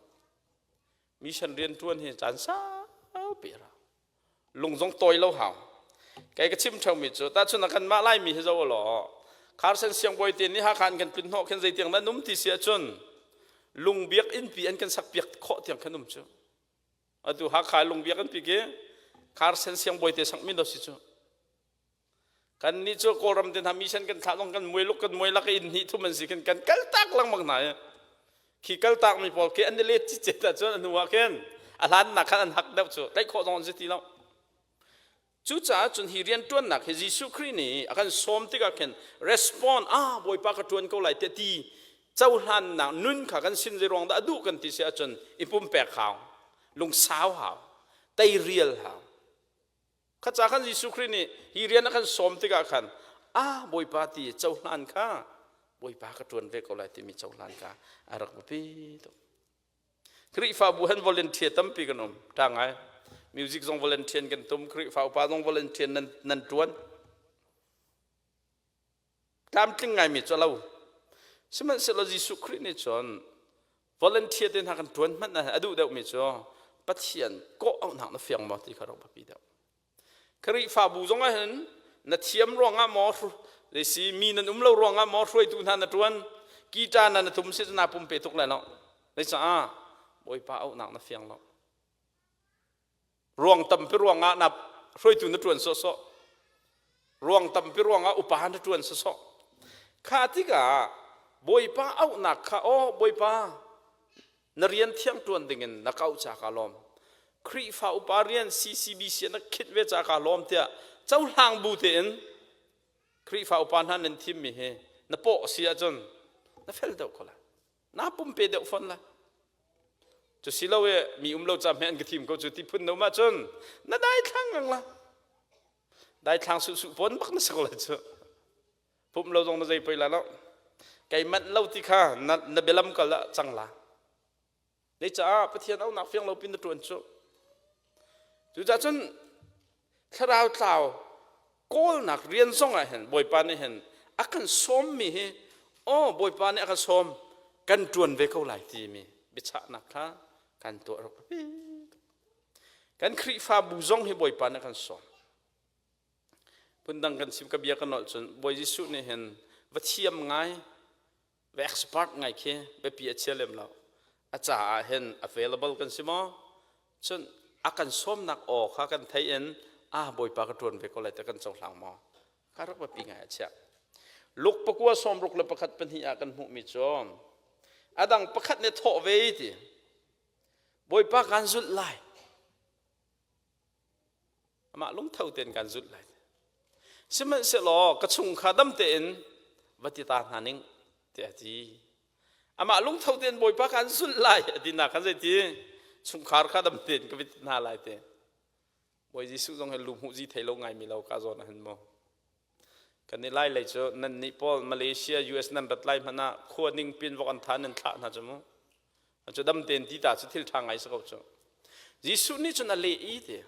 Mission rian ṭuan hi caan saupi ra. Lung zong tawi lo hau. Kei ka chim ṭheumi cu tahchun ah kanmah Laimi hi zo law Carson siangbawi te nih Hakha an kan tlun hnawh khin zeitiang dah num ti si ahcun lung biakinn pi an kan sak piak khawh tiang khan um cu. Atu Hakha lung biakinn pi khi Carson siangbawi te sak mi do si cu. Kannih cu Kawlram te hna mission kan thlah zong kan muai luk kan muai lak i inn hnih thum an si khin kan kal tak lengmang hna i khi kal tak mi pawl khi an i let cicet ahcun a hnu ah khin a hlannak khan an hak deuh cu tlaih khawh zong an si ti lo. Cucaah cun hi rianṭuannak hi Jesuh Khrih nih a kan sawm tikah khin respond ah Bawipa ka ṭuan ko lai tiah ti cohlannak nun kha kan sin zeiruang dah a duh kan ti si ahcun i pumpek hau, lungsau hau, teirial hau. Kha ca khan Jesuh Khrih nih hi rian a kan sawm tikah khan ah Bawipa ti cohlan kha Bawipa ka ṭuan ve ko lai timi cohlan kha a rak biapi tuk. Khrihfabu han volunteer tampi kan um ṭha ngai. Music zong volunteer kan tum, Khrihfa upa zong volunteer nan, nan ṭuan. Tlamtling ngaimi cu a lo. Sihmanhsehlaw Jesuh Khrih nih cun volunteer te hna kan ṭuan hmanh ah a duh deuhmi cu Pathian kawh auhnak na fiang maw ti kha rak biapi deuh. Khrihfabu zong ah hin na thiam ruangah maw si mi nan um lo ruangah maw hruaitu hna na ṭuan guitar na na tum si na pumpe tuk lai lo. Zeicah Bawipa auhnak na fiang lo. Ruang tampi ruangah na hruaitu na ṭuan sawhsawh. Ruang tampi ruangah upa na ṭuan sawhsawh. Kha tikah Bawipa auhnak kha aw Bawipa na rian thiang ṭuan dingin na ka auh ca ka lawm. Khrihfa upa rian CCBC na khit ve ca ka lawm tiah cohlang bu tein Khrihfa upa hna nan thimmi hi na paw a si ahcun na fel deuh ko lai. Na pumpe deuh fawn lai. Cu si lo i mi um lo ca hme an ka thim ko cu ti phun na um ahcun na daithlang ngang la. Daithlang suh suh pawn bak na si ko lai cu. Pum lo zong na zei poi la lo. Kei manh lo ti kha na, na bialam kal ah cang la. Nei caah Pathian aunak fiang lo pin na ṭuan cu. Cucaah cun thlarau tlau kawlnak rian zong ah hin Bawipa nih hin a kan sawmmi hi aw Bawipa nih a kan sawm kan ṭuan ve ko lai timi biachahnak kha kan tuah rak biapi. Kan Khrihfabu zong hi Bawipa nih a kan sawm. Phundang kan chim ka bia ka nolh cun Bawi Jesuh nih hin va thiam ngai va expert ngai khi biapi a chia lem lo. A caah hin available kan si maw? Cun a kan sawmnak aw kha kan thei in ah Bawipa ka ṭuan ve ko lai ti kan cohlang maw? Kha rak biapi ngai a chiah. Luk pakua sawmruk le pakhat pahnih ah kan hmuhmi cu a dang pakhat nih thawh ve ti Bawipa kan zulh lai. Amah lungtho tein kan zulh lai. Sihmanhsehlaw ka chung kha dam tein va ti ta hna ning tiah a ti. Amah lungtho tein Bawipa kan zulh lai a ti nak khan zeiti chungkhar kha dam tein ka vit hna lai te. Bawi Jesuh zong hi lu hmuh zi thei lo ngaimi lo ka zawn ah hin mu. Kan i lai lei cu nan nih pawl Malaysia US nan rat lai hmanh ah khua ning pin vok an tha nan thlah hna cu mu. Cu dam tein ti ta cu thil ṭha ngai si ko cu. Jesuh nih cun a leh i ti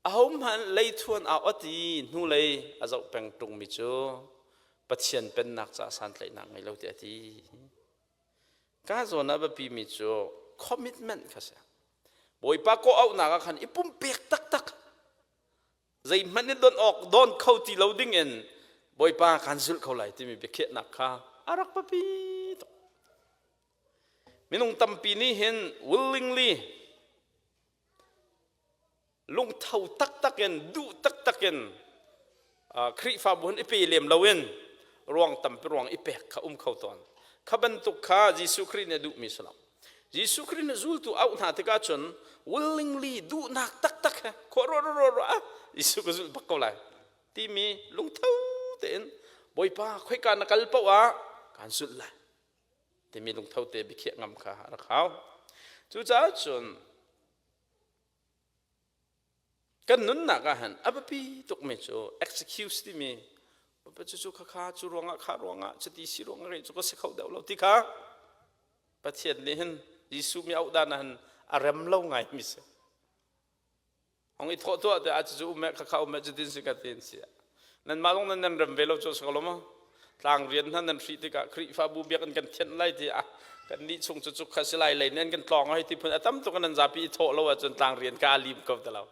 ahohmanh leithuan au a ti hnulei a zoh peng ṭungmi cu Pathian pennak caah santlaihnak ngei lo tiah a ti. Ka zawn ah biapimi cu commitment kha si. Bawipa kawh auhnak ah khan i pumpek taktak zeihmanh in don awk don kho ti lo ding in Bawipa kan zulh kho lai timi biakhiahnak kha a rak biapi tuk. Minung tampi nih hin willingly lungtho taktak in duh taktak in Khrihfabu hin i pe lem loin ruang tampi ruang i pek kha um kho tawn. Kha bantuk kha Jesuh Khrih nih a duhmi si lo. Jesuh Khrih nih zultu auh hna tikah cun willingly duhnak taktak he khua ruah ruah ruah Jesuh ka zulh bak ko lai timi lungtho tein. Bawipa khoika na kal paoh ah kaan zulh lai timi lungtho te biakhiah ngam kha a rak hau. Cucaah cun kan nunnak ah hin a biapi tukmi cu excuse timi cucu khakha cu ruangah kha ruangah cuti si ruangah kei cu ka si kho deuh lo ti kha Pathian nih hin Jesuh mi auh dan ah hin a rem lo ngai mi si. Ong i thawh tuah te ah cucu um eh khakha um eh cutin si ka tin si. Nanmah zong nan nan rem ve lo cu si ko lo maw? Tlang rian hna nan hrih tikah Khrihfabu biakinn kan thianh lai ti ah kan nih chung cu cuk kha si lai lei nih an kan tlawng hoi ti phun a tam tuk nan zapi i thawh lo ahcun tlang rian ka lim ko ti lo.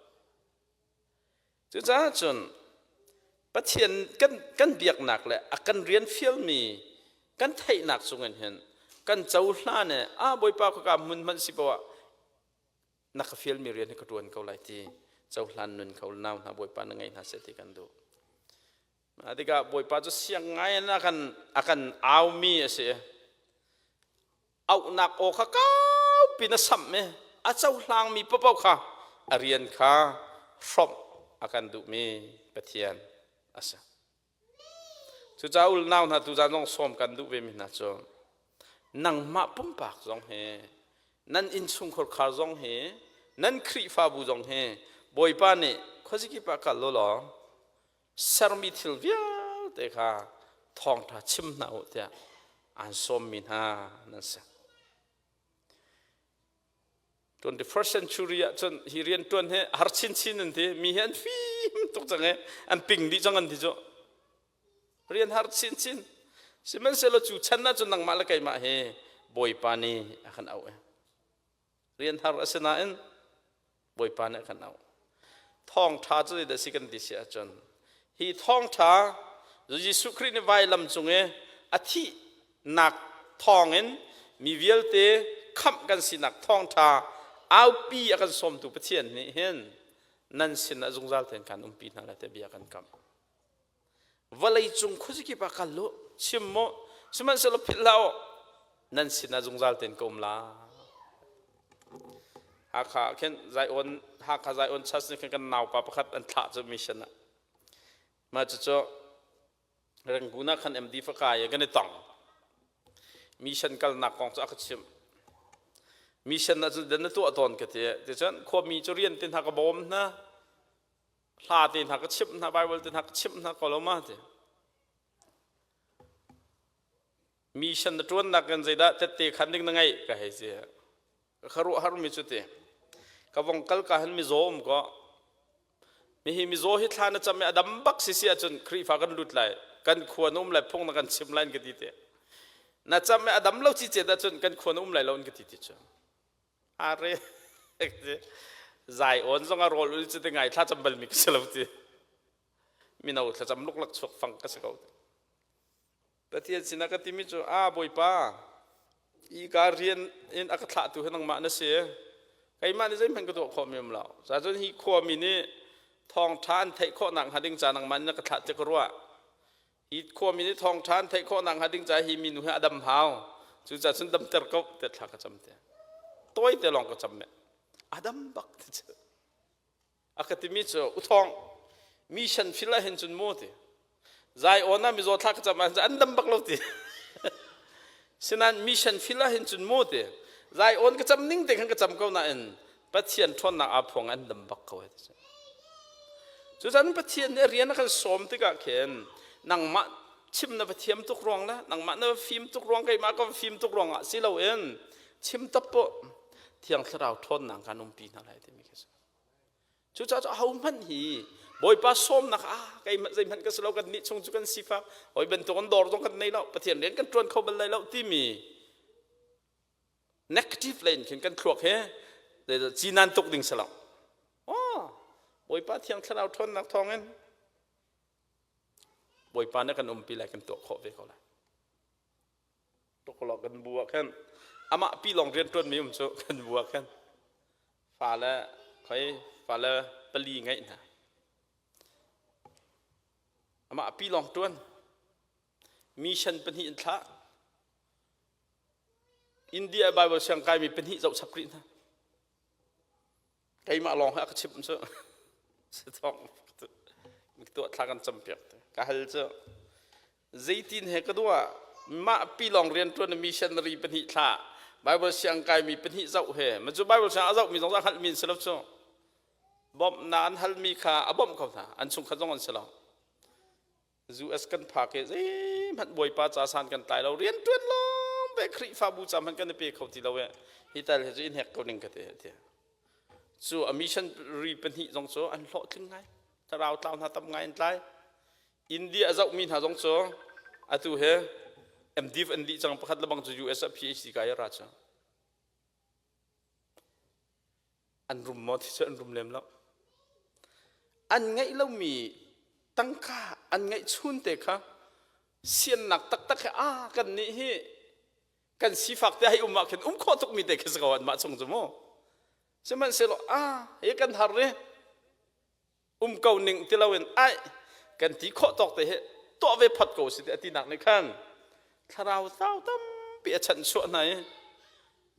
Cucaah cun Pathian kan, kan biaknak le a kan rian fialmi kan theihnak chungin hin kan cohlan i ah Bawipa khaka hmun hmanh si poah na ka fialmi rian hi ka ṭuan ko lai ti cohlan nun kho nau hna Bawipa na ngei hna seh ti kan duh. Mah tikah Bawipa cu siang ngai in a kan a kan aumi a si. Auhnak aw kha kaupi na samh i a cohlangmi paohpaoh kha a rian kha hrawmh a kan duhmi Pathian a si. Cucaah unau hna tuzaan zong sawm kan duh vemi hna cu nangmah pumpak zong hi nan innchungkhar khar zong hi nan Khrihfabu zong hi Bawipa nih khuazikip ah kal u law sermi thil vialte kha thawngṭha chim hna u tiah aan sawmmi hna nan si. 21st century ah cun hi rian ṭuan hi har chinchin an ti mi hi an fim tuk cang i an ping dih cang an ti cu rian har chinchin sihmanhsehlaw cu chan ah cun nangmah le keimah hi Bawipa nih a kan auh rian har a si nain Bawipa nih a kan auh thawngṭha cu zeidah si kan ti si ahcun hi thawngṭha Jesuh Khrih nih vailam cung i a thihnak thawngin mi vialte khamh kan sinak thawngṭha aupi a kan sawmtu Pathian nih hin nan sinah zungzal tein kan umpi hna lai tiah bia kan kamh. Vawleicung khuazakip ah kal u, chim mu, sihmanhsehlaw philh hlah u, nan sinah zungzal tein ka um lai. Hakha ah khin Zion Hakha Zion Church nih khin kan naupa pakhat an thlah cu mission ah. Mah cucu Rangoon ah khan MD fakai kan i tong. Mission kalnak kong cu a ka chimh. Mission ah cun dan na tuah tawn ka ti. Ticun khuami cu rian te hna ka bawm hna. Hla te hna ka chimh hna, Bible te hna ka chimh hna ko lo ma ti. Mission na ṭuannak in zeidah tette khan ding na ngeih ka hei si. Ka khuaruahharmi cu ti. Ka vong kal ka hin mizaw um ko. Mihi mizaw hi thla na cam i a dam bak si si ahcun Khrihfa kan lut lai. Kan khua na um lai phung na kan chim lai ka ti te. Na cam i a dam lo ci cet ahcun kan khua na um lai lo ka ti ti cu. Are zai on zong a rawl ul cu ti ngai thla cam bal mi ka si lo ti. Mino thlacam luklak chuak fang ka si ko. Pathian sinah ka timi cu a Bawipa i ka rian in a ka thlahtu hi nangmah na si keimah nih zeihmanh ka tuah khawhmi um lo cun hi khuami nih thawngṭha an theih khawh nak hnga ding ca nangmah nih na ka thlah tiah ka ruah hi khuami nih thawngṭha an theih khawh nak hnga ding ca hi minu hi a dam hau cucaah cun damter ko tiah thla ka cam te tawi te lawng ka cam me a dam bak ti cu A ka timi cu uthawng mission fil ah hin cun mu ti zai on ah mizaw thla ka cam ah an dam bak lo ti sinan mission fil ah hin cun mu ti zai on ka cam ning te khan ka cam ko nain Pathian ṭhawnnak aa phuang an dam bak ko ti cucan Pathian nih rian a kan sawm tikah khin nangmah chim na va thiam tuk ruang le nangmah na va fim tuk ruang keimah ka va fim tuk ruang ah si loin chim tap po thiang thlarau ṭhawnnak kan umpi hna lai timi khi Cucaah cu ahohmanh hi Bawipa sawmnak ah keimah zeihmanh ka si lo kan nih chung cu kan sifak hawi bantuk an dawr zong kan nei lo Pathian rian kan ṭuan kho bal lai lo timi negative lei in khin kan thluak he cinan tuk ding si lo. Oh, Bawipa Thiang Thlarau ṭhawnnak thawngin Bawipa nih kan umpi lai kan tuah khawh ve ko lai. Tukulok kan bu ah khan amah pi lawng rian ṭuanmi um cu kan bu ah khan fale khoi fale pali ngeih hna amah pi lawng ṭuan mission pahnih in thlah India Bible siang kaimi pahnih zoh chap rih hna keimah lawng hi a ka chimh cu sithawng tuah thla kan campiak te ka hal cu. Zeitin he ka duah mah pi lawng rianṭuan missionary pahnih thlah Bible siang kaimi pahnih zoh he ma cu Bible siang a zohmi zong a hngalhmi an si lo cu bawmhnak an halmi kha a bawmh ko hna an chungkhat zong an si lo US kan phak i zeihmanh Bawipa ca san kan tlai lo rianṭuan lawng te Khrihfabu ca hmanh kan i pe kho ti lo e hi tal he cu i hnek ko ning ka ti ti cu a missionary pahnih zong cu an hlawhtling ngai thlarau tlau hna tam ngai an tlai India a zohmi hna zong cu atu he MDiv an dih cang pakhat lebang cu US ah PhD kai a ra cu. An rum maw ti cu an rum lem lo. An ngeih lomi tangka an ngeih chun te kha siannak taktak he a kan nih hi kan sifak te hei um ah khin um khawh tukmi te khi si ko anmah chung cu mu. Sihmanhsehlaw a hi kan har i um ko ning ti loin ai kan ti khawh tawk te hi tuah ve phot ko si ti a tinak nih khan thlarau tlau tampi a chanhchuah hna i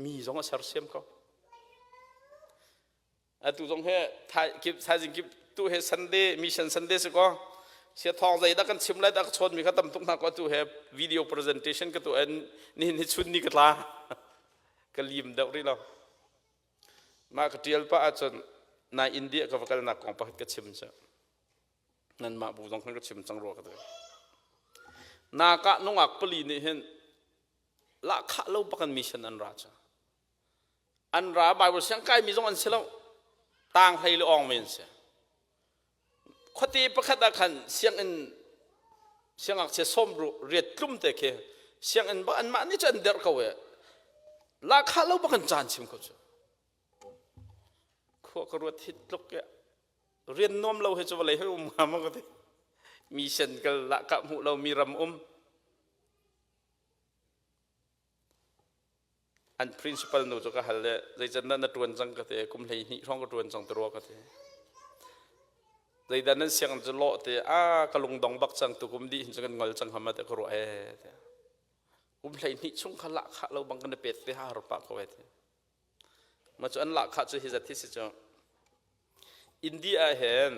mi zong a sersiam ko atu zong he kip thaizing kip tu he Sunday mission Sunday si ko sia thawng zei dah kan chim lai dah ka chawn mi kha tam tuk hna ko atu he video presentation ka tu en nihin hi chun ni ka tla ka lim deuh rih lo Mah ka ṭial pah ahcun nai India ka va kalnak kong pakhat ka chim cu. Nanmah bu zong khan ka chim cang rua ka ti. Nakah nungak pali nih hin lahkhah lo bakan mission an ra cu. An ra Bible siang kaimi zong an si lo. Tang hlei le awng men si. Khuate pakhat ah khan sianginn siangngakchia sawm riat tlum te khi sianginn bak anmah nih cu an derh ko e lahkhah lo bak an caan chim ko cu khua ka ruat hit tluk e rian nuam lo he cu vawlei he um hnga maw ka ti mi sen kal lahkhah hmuh lo mi ram um An principal nu cu ka hal le zeican dah na ṭuan cang ka ti kum 12 hrawng ka ṭuan cang ti rua ka ti. Zeidah nan sianginn cu lawh te a ka lungdong bak cang tukum dih hin cu kan ngol cang hama te ka ruah ee ti. Kum 12 chung kha lahkhah lo bang kan i pet te ha har pah ko ee ti. Mah cu an lahkhah cu hi zat hi si cu. India ah hin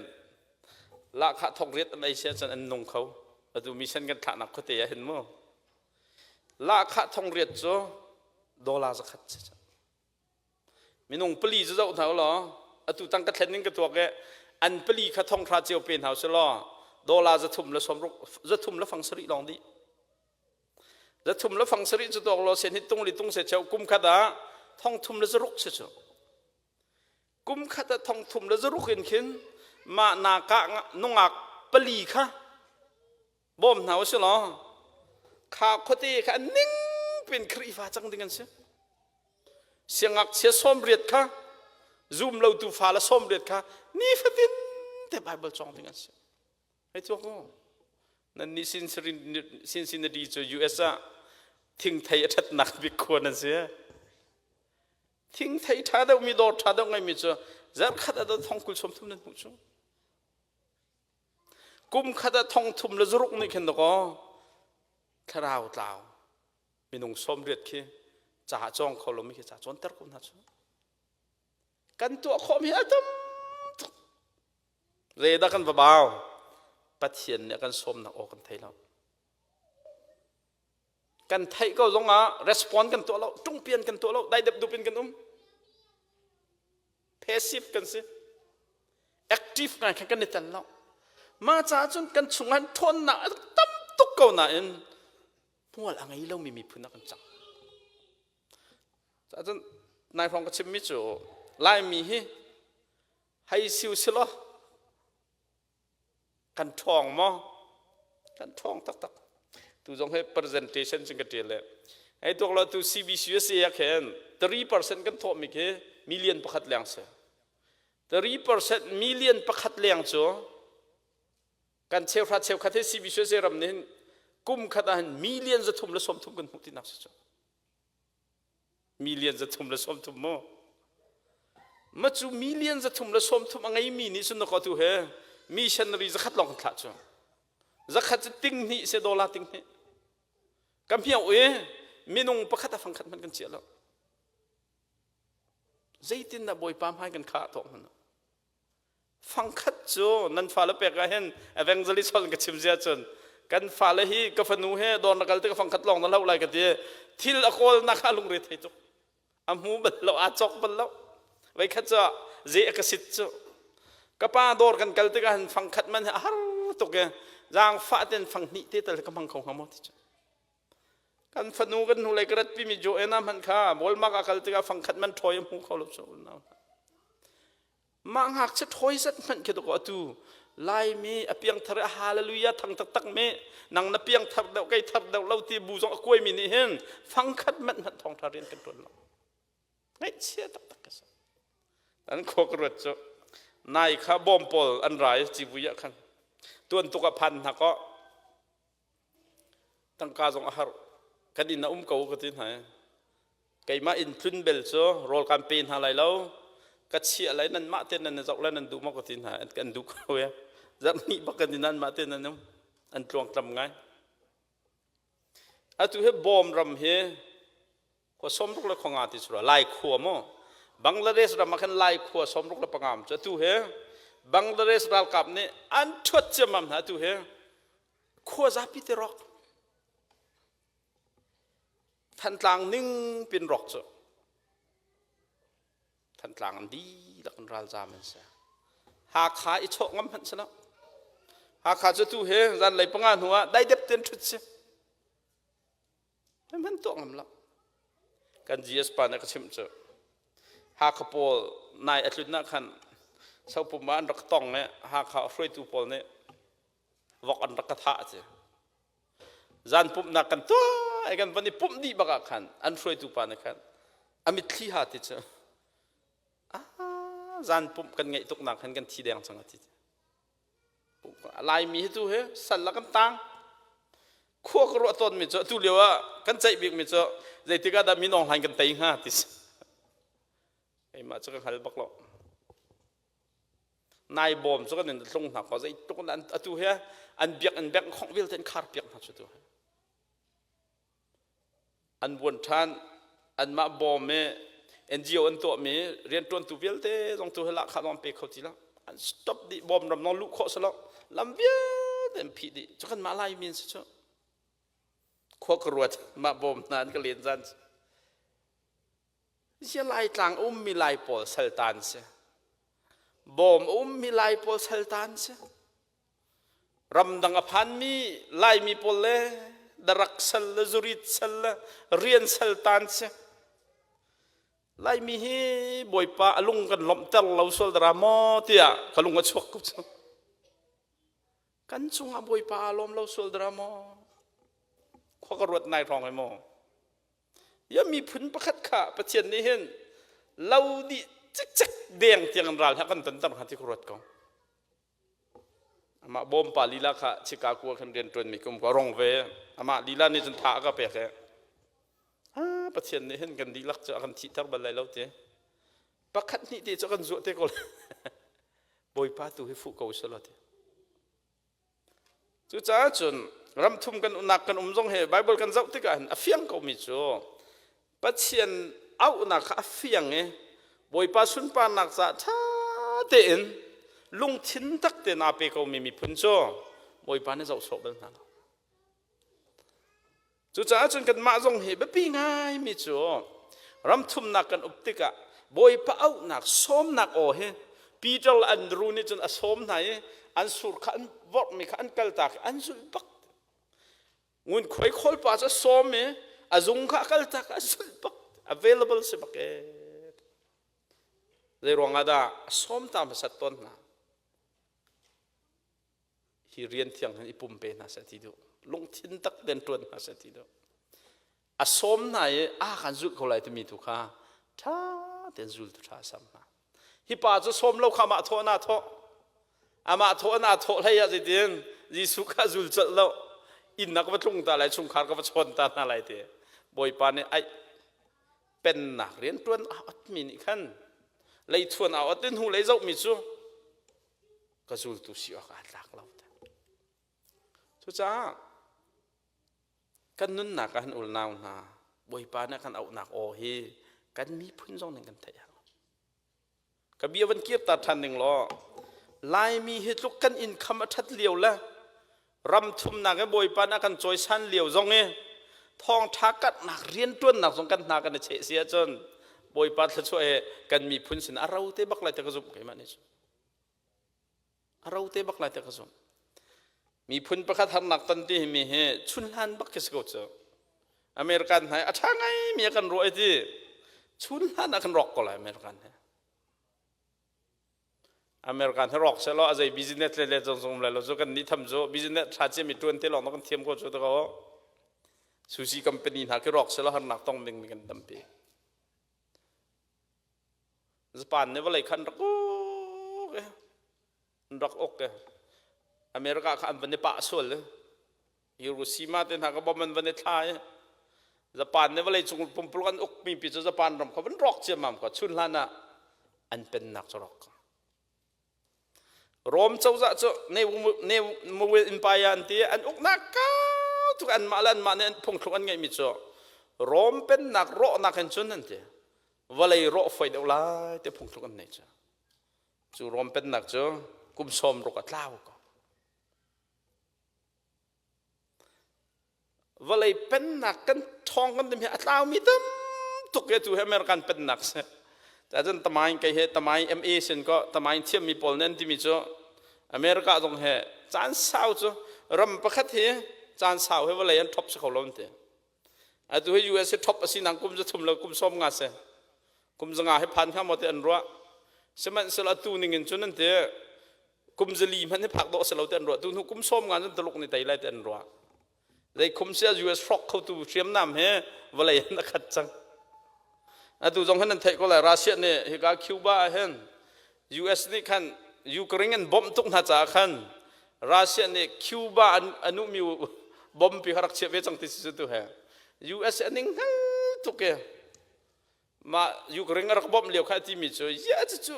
lahkhah thok riat an ei sia cun an nung kho. Atu mission kan thlahnak khuate ah hin mu. Lahkhah thong riat cu dollar zakhat si cang. Minung pali cu zoh hna law atu tang ka thlen in ka tuak i an pali kha thong hra cio pe hna usih law dollar zathum le sawmruk zathum le fang sarih lawng dih. Zathum le fang sarih cu tuak law sen hi tung li tung se cheu kum khat ah thong thum le zaruk si cu. Kum khat ah thong thum le zaruk in khin mah naka nungak pali kha bawm hna usih law kha khuate kha an ning pin Khrihfa cang ding an si. Siangngakchia 80 kha zum lotu fa le 80 kha nifatin te Bible cawng ding an si. Hei tuak u. Nan nih Cincinnati cu US ah thingthei a ṭhatnak bik khua nan si. Thingthei ṭha deuhmi dawr ṭha deuh ngeimi cu zarhkhat ah thong kul sawm thum nan hmuh cu. Kum khat ah thong thum le zaruk nih khin dakaw thlarau tlau minung 80 khi ca cawng kho lomi khi ca cawnter ko hna cu. Kan tuah khawhmi a tam tuk. Zeidah kan va bau? Pathian nih a kan sawmnak aw kan thei lo. Kan theih ko zongah respond kan tuah lo, ṭungpian kan tuah lo, daidep dup in kan um. Passive kan si. Active ngai kha kan i tel lo. Mah caah cun kan chungah ṭhawnnak a tam tuk ko nain hmual a ngei lomi miphun ah kan cang. Cun nai hrawng ka chimmi cu Laimi hi hei siu silaw kan ṭhawng maw? Kan ṭhawng taktak. Tu zong hi presentation cun ka ṭial le hei tuak lo tu CBCUSA ah khin 3% kan thawhmi khi million pakhat leng si. 3% million pakhat leng cu kan cheuhra cheukhat hi CBCUSA ram nih hin kum khat ah hin million 330 kan hmuh tinak si cu. Million 330 maw? Ma cu million 330 a ngeimi nih cun na ko tu he missionary zakhat lawng kan thlah cu. Zakhat cu ting hnih se dollar ting hnih. Ka hmiau i minung pakhat a fangkhat hmanh kan chiah lo. Zeitindah Bawipa hmai kan khah tawk hmanh. Fangkhat cu nan fale pek ah hin evangelist hol ka chim zia cun Kan fale hi ka fanu he dawr na kal te ka fangkhat lawng na hloh lai ka ti. Thil a kawl nak ah lungre thei tuk. A hmu bal lo, aa cawk bal lo. Voikhat cu ze a ka sit cu. Ka pa dawr kan kal tikah hin fangkhat man hi a har tuk i zaangfah ten fang hnih te tal ka hmang kho hnga maw ti cu. Kan fanu kan hnulei ka ratpi mi Joanna hmanh kha Walmart a kal tikah fangkhat man ṭhawi a hmu kho lo cu unau hna. Mah ngakchia ṭhawi zat hmanh khi dawkaw atu Laimi a piangthar i a hallelujah thang taktak mi nang na piangthar deuh kei thar deuh lo ti bu zong a kuaimi nih hin fangkhat manh hmanh thawngṭha rian kan ṭuan lo. Ngaihchia taktak ka si. An khua ka ruat cu nai kha bawm pawl an ra i civui ah khan tuan tuk ah phan hna kaw Tangka zong a har. Kan inn a um ko ka ti hna i keimah inn tlun bel cu rawl kan pe hna lai lo. Ka chiah lai nanmah te nan i zoh lai nan duh maw ka ti hna. Kan duh ko e. Zarhhnih bak kan in anmah te nan um. An tluangtlam ngai. Atu hi Bawm ram hi khua sawmruk le khua nga ti cu Lai khua maw Bangladesh ram ah khan Lai khua 65 cu atu hi Bangladesh ralkap nih an ṭhuat ciammam hna atu hi khua zapi te rawk Thantlang ning pin rawk cu Thantlang an dihlak in ralzam an si Hakha i chawh ngam hmanh si lo Hakha cu tu hi zanlei panga hnu ah daidep ten ṭhut si Hman tuah ngam lo. Kan GS pa nih ka chimh cu Hakha pawl nai a tlun ah khan sopum ah an rak tong i Hakha hruaitu pawl nih vok an rak ka thah a ti. Zan pumhnak kan tuah i kan van i pumh dih bak ah khan an hruaitu pa nih khan a mitthli ha ti cu ah zan pumh kan ngeih tuknak khan kan thi deng cang a ti. Laimi hi tu hi sal ah kan tang. Khua ka ruah tawnmi cu atu lio ah kan ceih bikmi cu zeitik ah dah Min Aung Hlaing kan tei hnga ti si. Keimah cu ka hngal bak lo. Nai bawm cu kan in tlung hna ko zeitluk in atu hi an biakinn bank khongh vialte an khar piak hna cu tu hi. An buan ṭhan anmah bawm i NGO an tuahmi rianṭuantu vialte zong tu hi lahkhah zong an pe kho ti lo. An stop dih bawm ram zong luh khawh si lo. Lam vialte an phih dih. Cu kanmah Laimi an si cu. Khua ka ruat mah bawm hna an ka len zan cu. Zia Laitlang a ummi Lai pawl saltan si. Bawm a ummi Lai pawl saltan si. Ramdang a phanmi Laimi pawl le darak sal le zurit sal le rian sal tan si. Laimi hi Bawipa a lung kan lawmhter lo sual dara maw tiah ka lung a chuak ko cu. Kan cungah Bawipa aa lawm lo sual dara maw? Khua ka ruat nai hrawng hi maw? Ya miphun pakhat kha Pathian nih hin lo dih cikcek deng tiang in ral he kan tonter hnga ti ka ruat ko. Amah bawmpa lila kha Chicago ah khan rian ṭuanmi ka um ko rong ve. Amah lila nih cun tha a ka pek i ah Pathian nih hin kan dihlak cu a kan thihter bal lai lo ti. Pakhat hnih te cu kan zuah te ko lai. Bawipa tu hi fuh ko selaw ti. Cucaah cun ramthum kan umnak kan um zong hi Bible kan zoh tikah hin a fiang komi cu Pathian auhnak kha a fiang i Bawipa sunparnak caah ṭha tein lungthin tak tein aa pe komi miphun cu Bawipa nih zoh sawh bal hna lo. Cucaah cun kanmah zong hi biapi ngaimi cu ramthumnak kan up tikah Bawipa auhnak sawmnak aw hi Peter le Andrew nih cun a sawm hna i an sur kha an vorhmi kha an kaltak i an zulh bak. Ngunkhuai khawlpa cu a sawm i a zung kha a kaltak a zulh bak. Available si bak ee. Zei ruangah dah a sawm ta hmasat tawn hna. Hi rian thiang hin i pumpe hna seh ti duh lungthin tak ten ṭuan hna seh ti duh a sawm hna i a kan zulh ko lai timi tu kha ṭha tein zultu ṭha a sam hna hi pa cu sawm lo kha amah thawh na thawh amah thawh na thawh hlei ah zeitin Jesuh kha zul colh lo inn ah ka va tlung ta lai chungkhar ka va chawn ta hna lai ti Bawipa nih aih pennak rian ṭuan a otmi nih khan leithuan a ot in hnu lei zohmi cu ka zultu si awk aa tlak lo. Cucaah kan nunnak ah hin ulnau hna Bawipa nih kan auhnak aw hi kan miphun zong nih kan theih hau. Ka bia van kir ta ṭhan ning law Laimi hi tluk kan income a ṭhat lio le. Ram thumnak i Bawipa nih a kan cawisan lio zong i thawngṭha karhnak rianṭuannak zong kan hna kan i cheh si ahcun Bawipa thluachuah he kan miphun sin a ro te bak lai ti ka zumh keimah nih cun. A ro te bak lai ti ka zumh. Miphun pakhat harnak ton ti mi hi chunhlan bak khi si ko cu. American hna a ṭha ngai mi a kan ruah i ti chunhlan ah kan rawk ko lai American he. American hi rawk sehlaw a zei business le le zong zong lai lo cu kan nih tham cu business tha cia mi tuan te lawng kan thiam ko cu ta ko sushi company hna khi rawk sehlaw harnak tong ding mi kan tampi Japan nih vawlei khan rak uk rak uk America kha an van i pah sual Hiroshima te hna ka bom an van i thla i Japan nih vawlei cung pumpuluk an ukmi pi cu Japan ram kha van rawk ciammam kha chun hlan ah an pennak cu rawk ko. Rom cozah cu Mughal Empire an ti an uknak kau tuk anmah le anmah nih phungthluk an ngeihmi cu Rom pennak rawhnak in cun an ti vawlei rawh foi deuh lai ti phungthluk an nei cu cu Rom pennak cu kum sawm ruk a tlau ko. Vawlei pennak kan ṭhawng kan tim hi a tlaumi tam tuk he tu hi American pennak si. Cun tamain kei he tamain MA sin ko tamain thiammi pawl nih an timi cu America zong he caan sau cu ram pakhat hi caan sau hi vawlei an ṭhop si kho lo an ti. Atu hi US hi ṭhop a si nang kum za thum lo kum sawm nga si. Kum zanga hi phan hnga maw ti an ruah. Sihmanhsehlaw atu ning in cun an ti kum zali hmanh hi phak dawh si lo ti an ruah tu hnu kum sawm nga cun Tuluk nih tei lai ti an ruah zei khum sia US hrawk khotu hriamnam he vawlei an a khat cang atu zong hin an theih ko lai Russia nih hika Cuba ah hin US nih khan Ukraine an bawmh tuk hna caah khan Russia nih Cuba an anu mi bomb pi kha rak chiah ve cang ti si tu he US an ning hngal tuk e mah Ukraine a rak bawmh lio kha a timi cu ya cu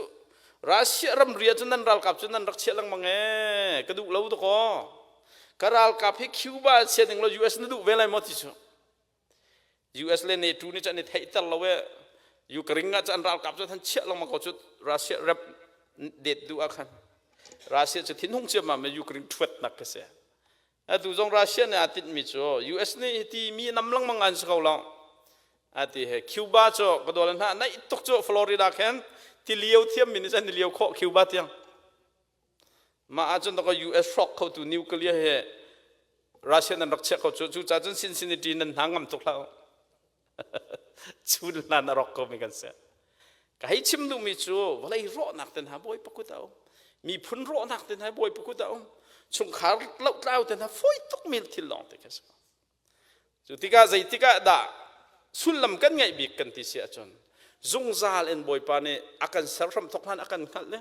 Russia ramri ah cun nan ralkap cu nan rak chiah lengmang ee ka duh lo dakaw ka ralkap hi Cuba chia ding lo US na duh ve lai maw ti cu US le NATO nih cun an i theihter lo ee Ukraine ah cun an ralkap cu an chiah lengmang ko cu Russia rep det duh ah khan Russia cu thinhung ciammam Ukraine thuatnak ka si Atu zong Russia nih aa tinhmi cu US nih hiti mi nam lengmang an si ko lo. Ati he Cuba cu ka dawl hna naih tuk cu Florida khin tilio thiammi nih cun tilio khawh Cuba tiang. Mah ahcun ka US hrawk khotu nuclear he Russia nan rak chiah ko cu cucaah cun Cincinnati nan hna ngam tuk hlah chun hlan a rawk komi kan si. Ka hei chim duhmi cu vawlei rawhnak te hna Bawipa kut a um. Miphun rawhnak te hna Bawipa kut a um. Chungkhar lohtlau te hna fawi tukmi thil lawng te khi a si. Cu tikah zeitikah dah sullam kan ngeih bik kan ti si ahcun zungzal in Bawipa nih a kan ser hram thok hlan a kan hngalh le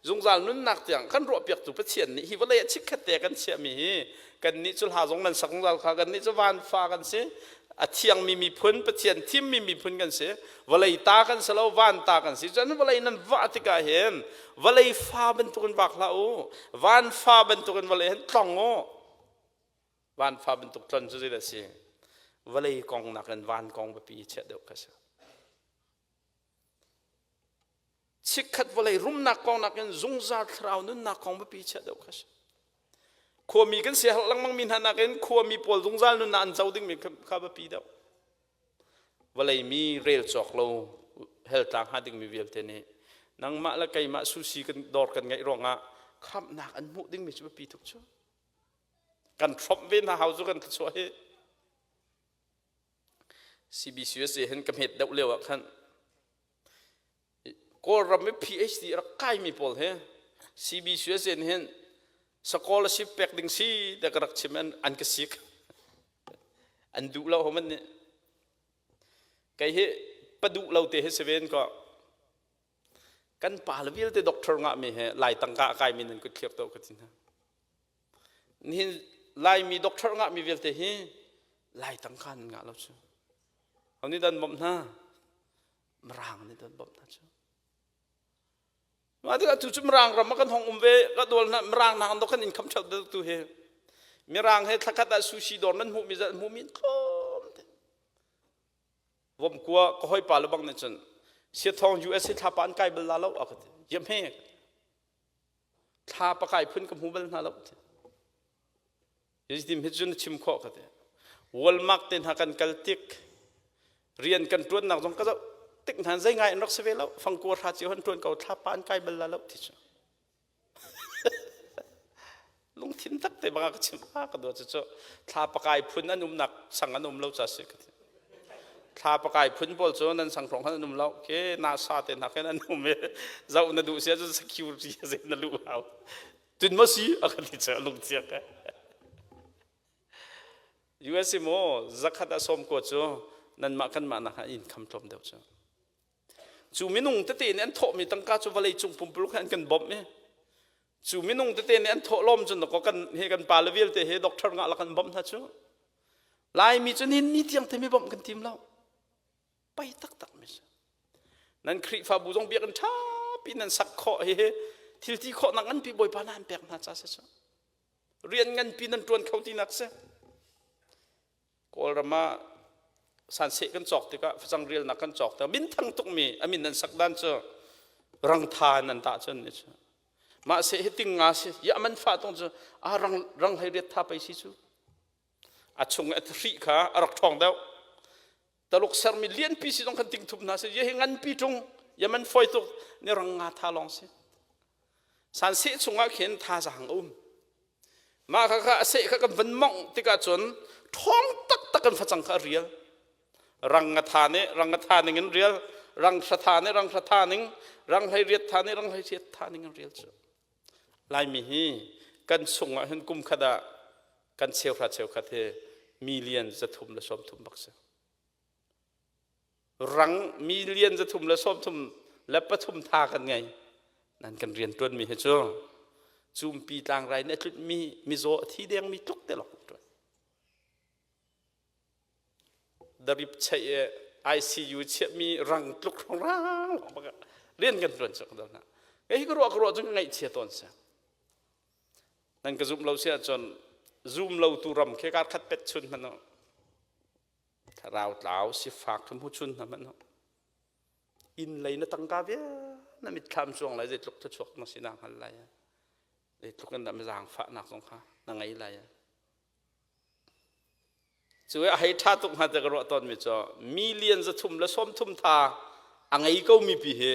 zungzal nunnak tiang kan ruahpiaktu Pathian nih hi vawlei ah chikkhat te kan chiahmi hi kannih cu hla zong nan sak zungzal kha kannih cu vanfa kan si a thiangmi miphun Pathian thimmi miphun kan si vawlei ta kan si lo van ta kan si cun vawlei nan vah tikah hin vawlei fa bantukin vak hlah u van fa bantukin vawlei hin tlong u van fa bantuk tlon cu zeidah si vawlei kong nakin van kong biapi chiah deuh kha si Chikkhat vawlei rumnak kong nakin zungzal thlarau nunnak kong biapi chiah deuh kha si. Khuami kan siaherh lengmang mi hna nakin khuami pawl zungzal nunnak an co dingmi kha biapi deuh. Vawlei mi rel cawk lo hell tlang hnga dingmi vialte nih nangmah le keimah sushi kan dawr kan ngeih ruangah khamhnak an hmuh dingmi cu biapi tuk cu. Kan hrawmh ve hna hau cu kan thluachuah hi. CBCUSA hin ka hmet deuh lio ah khan Kawlram i PhD rak kaimi pawl hi CBCUSA nih hin scholarship pek ding si tiah ka rak chim an, an ka sik. An duh lo homan nih. Kei hi pa duh lo te hi si ven ko. Kan pa le vialte doctor ngahmi he lai tangka a kaimi nan kut thliak to ka ti hna. Nihin Laimi doctor ngahmi vialte hi Lai tangka nan ngah lo cu. Ho nih dan bawmh hna? Mirang nih dan bawmh hna cu. Mah tikah tu cu Mirang ram ah kan hong um ve ka dawl hna Mirang nak kan income ṭheu deuh tu hi. Mirang he thlakhat ah sushi dawr nan hmuhmi zat hmuhmi tlawm te. Vomkua ka hawipa le bang nih cun Siathawng US hi thlapa an kai bal la lo a ka ti. Yam he. Thla pakai phun ka hmu bal hna lo. Hi hi cun chim khawh ka ti. Walmark te hna kan kal tik rian kan ṭuannak zong ka zoh tik hna zei ngai an rak si ve lo. Fangkua hra cio han ṭuan ko thlapa an kai bal la lo ti cu. Lungthin tak te banga ka chim a ka dua cu cu thla pakai phun an umnak sang an um lo ca si ka ti. Thla pakai phun pawl cu nan sang hrawng khan an um lo. Ke na sa te hna khin an um i zoh na duh si ahcun security a na luh hau. Tun ma si a kan ti cu lungchia ka. US maw zakhat a sawm ko cu nanmah kanmah nak ah income tlawm deuh cu. Cu minung tete nih an thawhmi tangka cu vawlei cung pumpuluk he an kan bawmh i cu minung tete nih an thawh lawm cun ko kan he kan pa le vialte he doctor ngah la kan bawmh hna cu. Laimi cu nin ni tiang te mi bawmh kan tim lo. Pei taktak mi si. Nan Khrihfabu zong biakinn ṭhapi nan sak khawh hi thil ti khawhnak nganpi Bawipa na an pek hna ca si cu. Rian nganpi nan ṭuan kho tinak si. Kawlram ah sanseh kan cawk tikah facang rialnak kan cawk tikah minthang tukmi a min nan sak dan cu rangtha nan tah cun ni cu. Mah seh hi ting nga si ya man fa tung cu a rang rang hlei riat tha pei si cu. A chung a hri kha a rak ṭhawng deuh. Taluk sermi lianpi si zong kan ting thup hna si ye hi nganpi ṭung ya man foi tuk ni rang nga tha lawng si. San seh chungah khin thazaang a um. Mah kha kha a seh kha kan van mongh tikah cun ṭhawng taktak kan facang kha a rial. Rang nga tha nih rang nga tha ning in rial, rang hra tha nih rang hra tha ning, rang hlei riat tha nih rang hlei riat tha ning in rial cu. Laimi hi kan chungah hin kum khat ah kan cheuhra cheukhat hi million 330 bak si. Rang million 333 tha kan ngei. Nan kan rian ṭuanmi hi cu cumpi tlangrai nih a tlutmi mizaw a thi dengmi tluk te lawng ṭuan. Darip cheih i ICU chiahmi rang tluk rang rian kan ṭuan cu ka hna. Hi ka ruah ka ruah cu ka ngaihchia tawn si. Nan ka zum lo si ahcun zum lo tu ram khi kar khat pet chun hmanh u. Thlarau tlau sifak khi hmu chun hna hmanh u. Inn lei na tangka vial na mitthlam cuang lai zeitluk thluachuak na si na hngal lai. Zeitluk in dah zaangfahnak zong kha na ngei lai. Cu a hei ṭha tuk hnga ti ka ruah tawnmi cu million 330 tha a ngei ko mi pi hi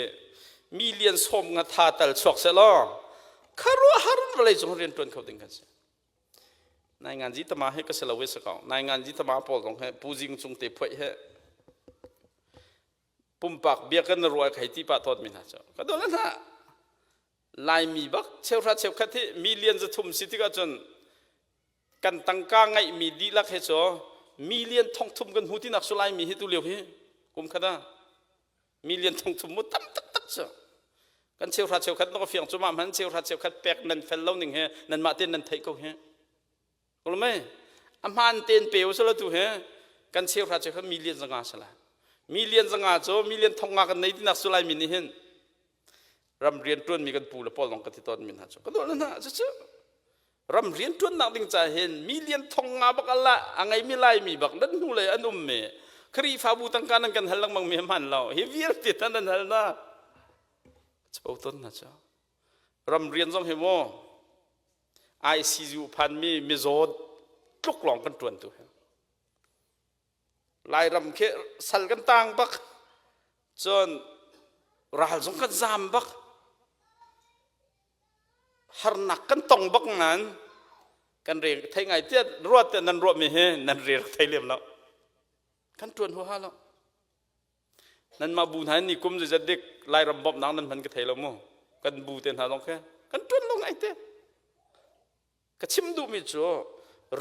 million 50 tha tal chuak seh law khuaruahhar in vawlei cung rian ṭuan kho ding kan si. Nai ngan zi tama he ka si lo i si ko. Nai ngan zi tama pawl zong he Pu Zing Cung te phuaih he pumpak bia kan ruah khai ti pah tawn mi hna cu ka dol hna Laimi bak cheuhra cheukhat hi million 300 si tikah cun kan tangka ngeihmi dihlak he cu million 30 kan hmu tinak su Laimi hi tu lio hi kum khat ah million 30 mu tam taktak cu kan cheuhra cheukhat na ka fiang cu mah hman cheuhra cheukhat pek nan fel lo ning he nan mah ten nan theih ko hi Kulmei a hmaan tein pe u sala tu he kan cheuhra cheukhat million 500 sala million 500 cu million 500 kan nei tinak su Laimi nih hin ram rian ṭuanmi kan pu le pawl zong ka ti tawn mi hna cu ka duh hna cucu ram rian ṭuannak ding ca hin million 500 bak ala a ngeimi Laimi bak nan hnu lei an um mi Khrihfabu tangka nan kan hal lengmang mi hman lo hi vialte tan nan hal na chapo ton na cu ram rian zong hi maw ICU phanmi mizaw tluk lawng kan ṭuan tu hi Lairam khi sal kan tang bak cun ral zong kan zam bak harnak kan tong bak nain kan re thei ngai tiah ruat tiah nan ruahmi hi nan re rak thei lem lo kan ṭuan huaha lo nanmah bu hna ni kum zeizat dik Lairam bawmhnak nan hman ka thei lo mu kan bu te hna zong khi kan ṭuan lo ngai te Ka chim duhmi cu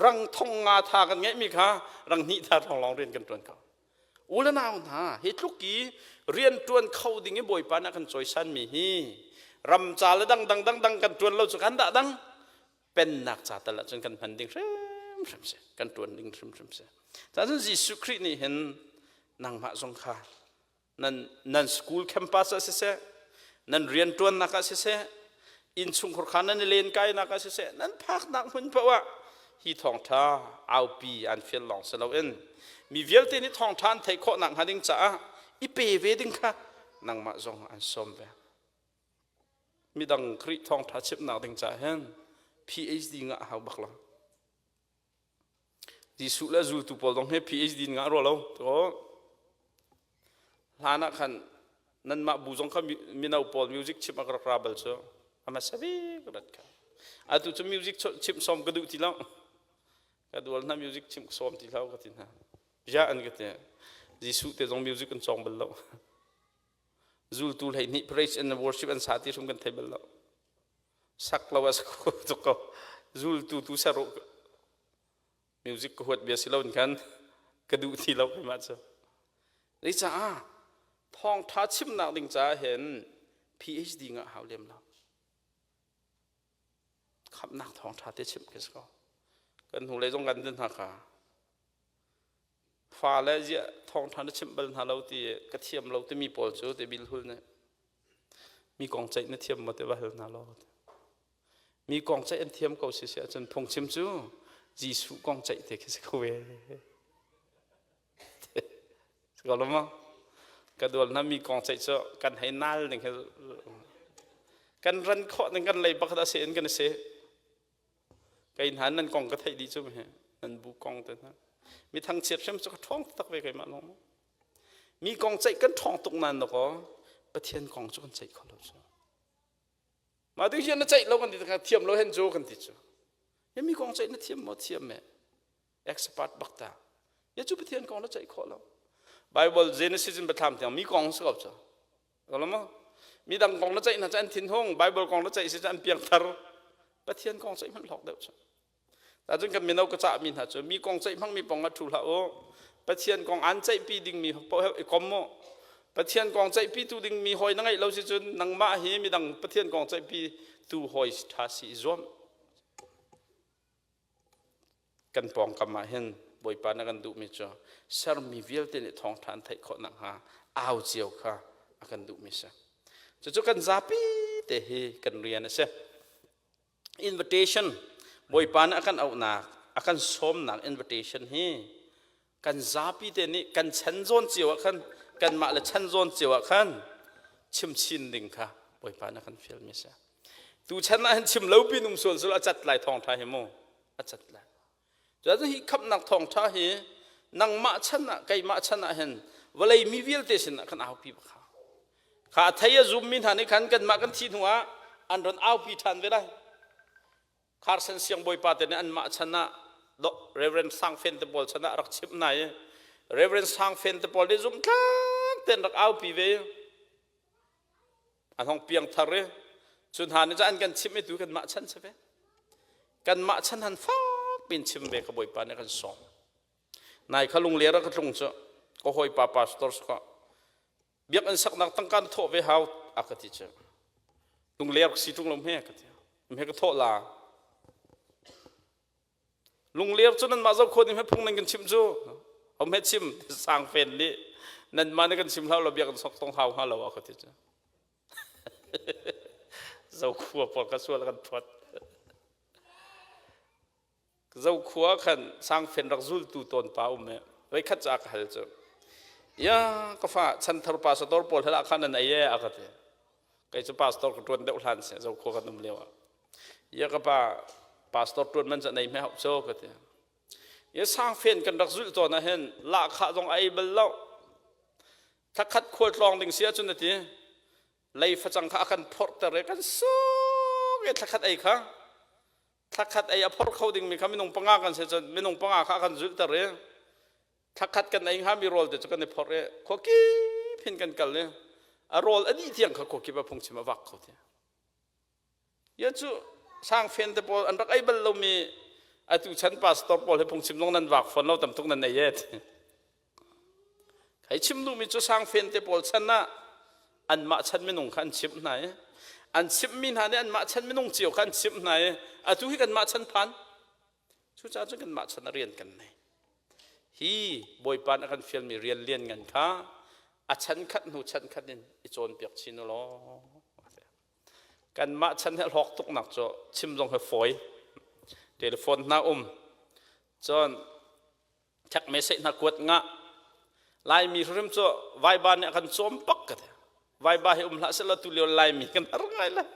rang 500 tha kan ngeihmi kha rang hnih tha thong lawng rian kan ṭuan kho. U le nau hna, hi tluk i rian ṭuan kho ding i Bawipa nih a kan cawisanmi hi ram ca le dang dang dang dang kan ṭuan lo cu kan dah dang pennak ca tal ahcun kan hman ding hrimhrim si kan ṭuan ding hrimhrim si. Cun Jesuh Khrih nih hin nangmah zong kha nan nan school campus ah siseh nan rianṭuannak ah siseh innchungkhar kha nan i lenkainak ah siseh nan phaknak hmun paoh ah hi thawngṭha aupi an fial lawng si loin mi vialte nih thawngṭha an theih khawh nakhnga ding caah i pe ve ding kha nangmah zong an sawm ve midang Khrih thawngṭha chimnak ding caah hin PhD ngah hau bak lo. Jesuh le zultu pawl zong hi PhD ngah rua lo. Hlan ah khan nanmah bu zong kha mino pawl music chimh a rak ra bal cu a hmasa bik rat kha. Atu cu music chimh sawm ka duh ti lo. Ka dual hna music chimh sawm ti hlah ka ti hna. Bia an ka ti. Jesuh te zong music an cawng bal lo. Zultu 12 praise and worship an sa ti hrim kan thei bal lo. Sak lo a sak tuk ko. Zultu tu ser music ka huat bia si lo in khan ka duh ti lo keimah cu. Zei caah thawngtha chimnak ding caah hin PhD ngah hau lem lo. Khamhnak thawngtha te chimh khi si ko. Kan hnulei zong kan din hna kha. Fa le ziah thawngtha na chimh bal hna lo ti ka thiam lo timi pawl cu te bil hul nih mi kong ceih na thiam maw te va hal hna law. Mi kong ceih an thiam ko si si ahcun phungchim cu Jesuh kong ceih te khi si ko ve. Si ko lo maw? Ka dual hna mi kong ceih cu kan hei nal ning he kan ran khawh ning kan lei pakhat a si in kan i si. Kei hna nan kong ka theih dih cu he nan bu kong te hna. Mi thangchiat hrim cu ka ṭhawng tak ve keimah lawng. Mi kong ceih kan ṭhawng tuk nain dakaw Pathian kong cu kan ceih kho lo cu. Mah tu hian na ceih lo kan ti thiam lo hen cu kan ti cu. Ya mi kong ceih na thiam maw thiam me expert bak ta. Ya cu Pathian kong na ceih khawh lo. Bible Genesis in biathlam tiang mi kong si ko cu. Lo maw? Mi dang kong na ceih hna cu an thin hung, Bible kong na ceih si cu an piangthar. Pathian kong ceih hmanh hlawk deuh cu. Tacun kan mino ka cahmi hna cu mi kong ceih hmangmi pong ah ṭhu hlah u. Pathian kong aan ceihpi dingmi paoh he i kom u. Pathian kong ceihpi tu dingmi hawi na ngeih lo si cun nangmah hi midang Pathian kong ceihpi tu hawi ṭha si i zuam. Kan pawngkam ah hin Bawipa na kan duhmi cu sermi vialte nih thawngṭha an theih khawh nakhnga au cio kha a kan duhmi si. Cucu kan zapi te hi kan rian a si. Invitation Bawipa nih a kan auhnak a kan sawmnak invitation hi kan zapi te nih kan chan zawn cio ah khan kanmah le chan zawn cio ah khan chim chin ding kha Bawipa nih a kan fialmi a si. Tu chan ah hin chim lo pin um sual sul a cat lai thawngṭha hi mu a cat lai. Cun hi khamhnak thawngṭha hi nangmah chan ah keimah chan ah hin vawlei mi vialte sinah kan aupi bak hau. Kha a thei a zummi hna nih khan kanmah kan thih hnu ah an ron aupi ṭhan ve lai. Carson siangbawipa te nih anmah chan ah Reverend Sang Fen te pawl chan ah rak chimh hna i Reverend Sang Fen te pawl nih zumhtlak tein rak aupi ve. An hong piang thar i cu hna nih cun an kan chimh i tu kanmah chan si ve. Kanmah chan han fak pin chim ve ka Bawipa nih a kan sawm. Nai kha lungler ah ka tlung cu ka hawipa pastor ka biakinn saknak tangka na thawh ve hau a ka ti cu. Lungler si ṭung lo hme ka ti. Hme ka thawh la. Lungler cu nanmah zohkhawh ning phung nan kan chimh cu hom he chim sang fen li nanmah nih kan chim hlau lo bia kan sok tong hau hnga lo a ka ti cu zokhua pawl ka sual kan phot zokhua khan sangfen rak zultu tawn pa um e voi khat ca ka hal cu ya ka fa chanthar pastor pawl hela khan nan ei e a ka ti kei cu pastor ka tuan deuh hlan se zokhua kan um lio ah Ya ka pa pastor tuan man ca nei me hau cho ka ti. Ya sang fen kan rak zulh tawn ah hin lahkhah zong ai bal lo. Thakhat khual tlawng ding si ahcun ati lei facang kha a kan phorhter i kan suk i thlakhat ei kha thlakhat ei a phor kho dingmi kha minung panga kan si cun minung panga kha a kan zulhter i thlakhat kan ei hngami rawl te cu kan i phorh i khua kip hin kan kal i a rawl a dih tiang kha khua kip a phungchim a vak kho ti. Ya cu sangfen te pawl an rak ei bal lomi atu chan pastor pawl he phungchim zong nan vak fawn lo tam tuk nan ei e. Hei chim duhmi cu sangfen te pawl chan ah anmah chan minung kha an chimh hna i an chimhmi hna nih anmah chan minung cio kha an chimh hna i atu hi kanmah chan phan cucaah cun kanmah chan a rian kan nei hi bawipa nih a kan fialmi rian lian ngan kha a chan khat hnu chan khat in i cawnpiak chin u law Kanmah chan he hlawk tuknak cu chim zong he fawi. Telephone hna um. Cun thek message hna kuat ngah. Laimi hrim cu Viber nih a kan cawm bak ka ti. Viber hi um hlah seh law tu lio Laimi kan har ngai lai.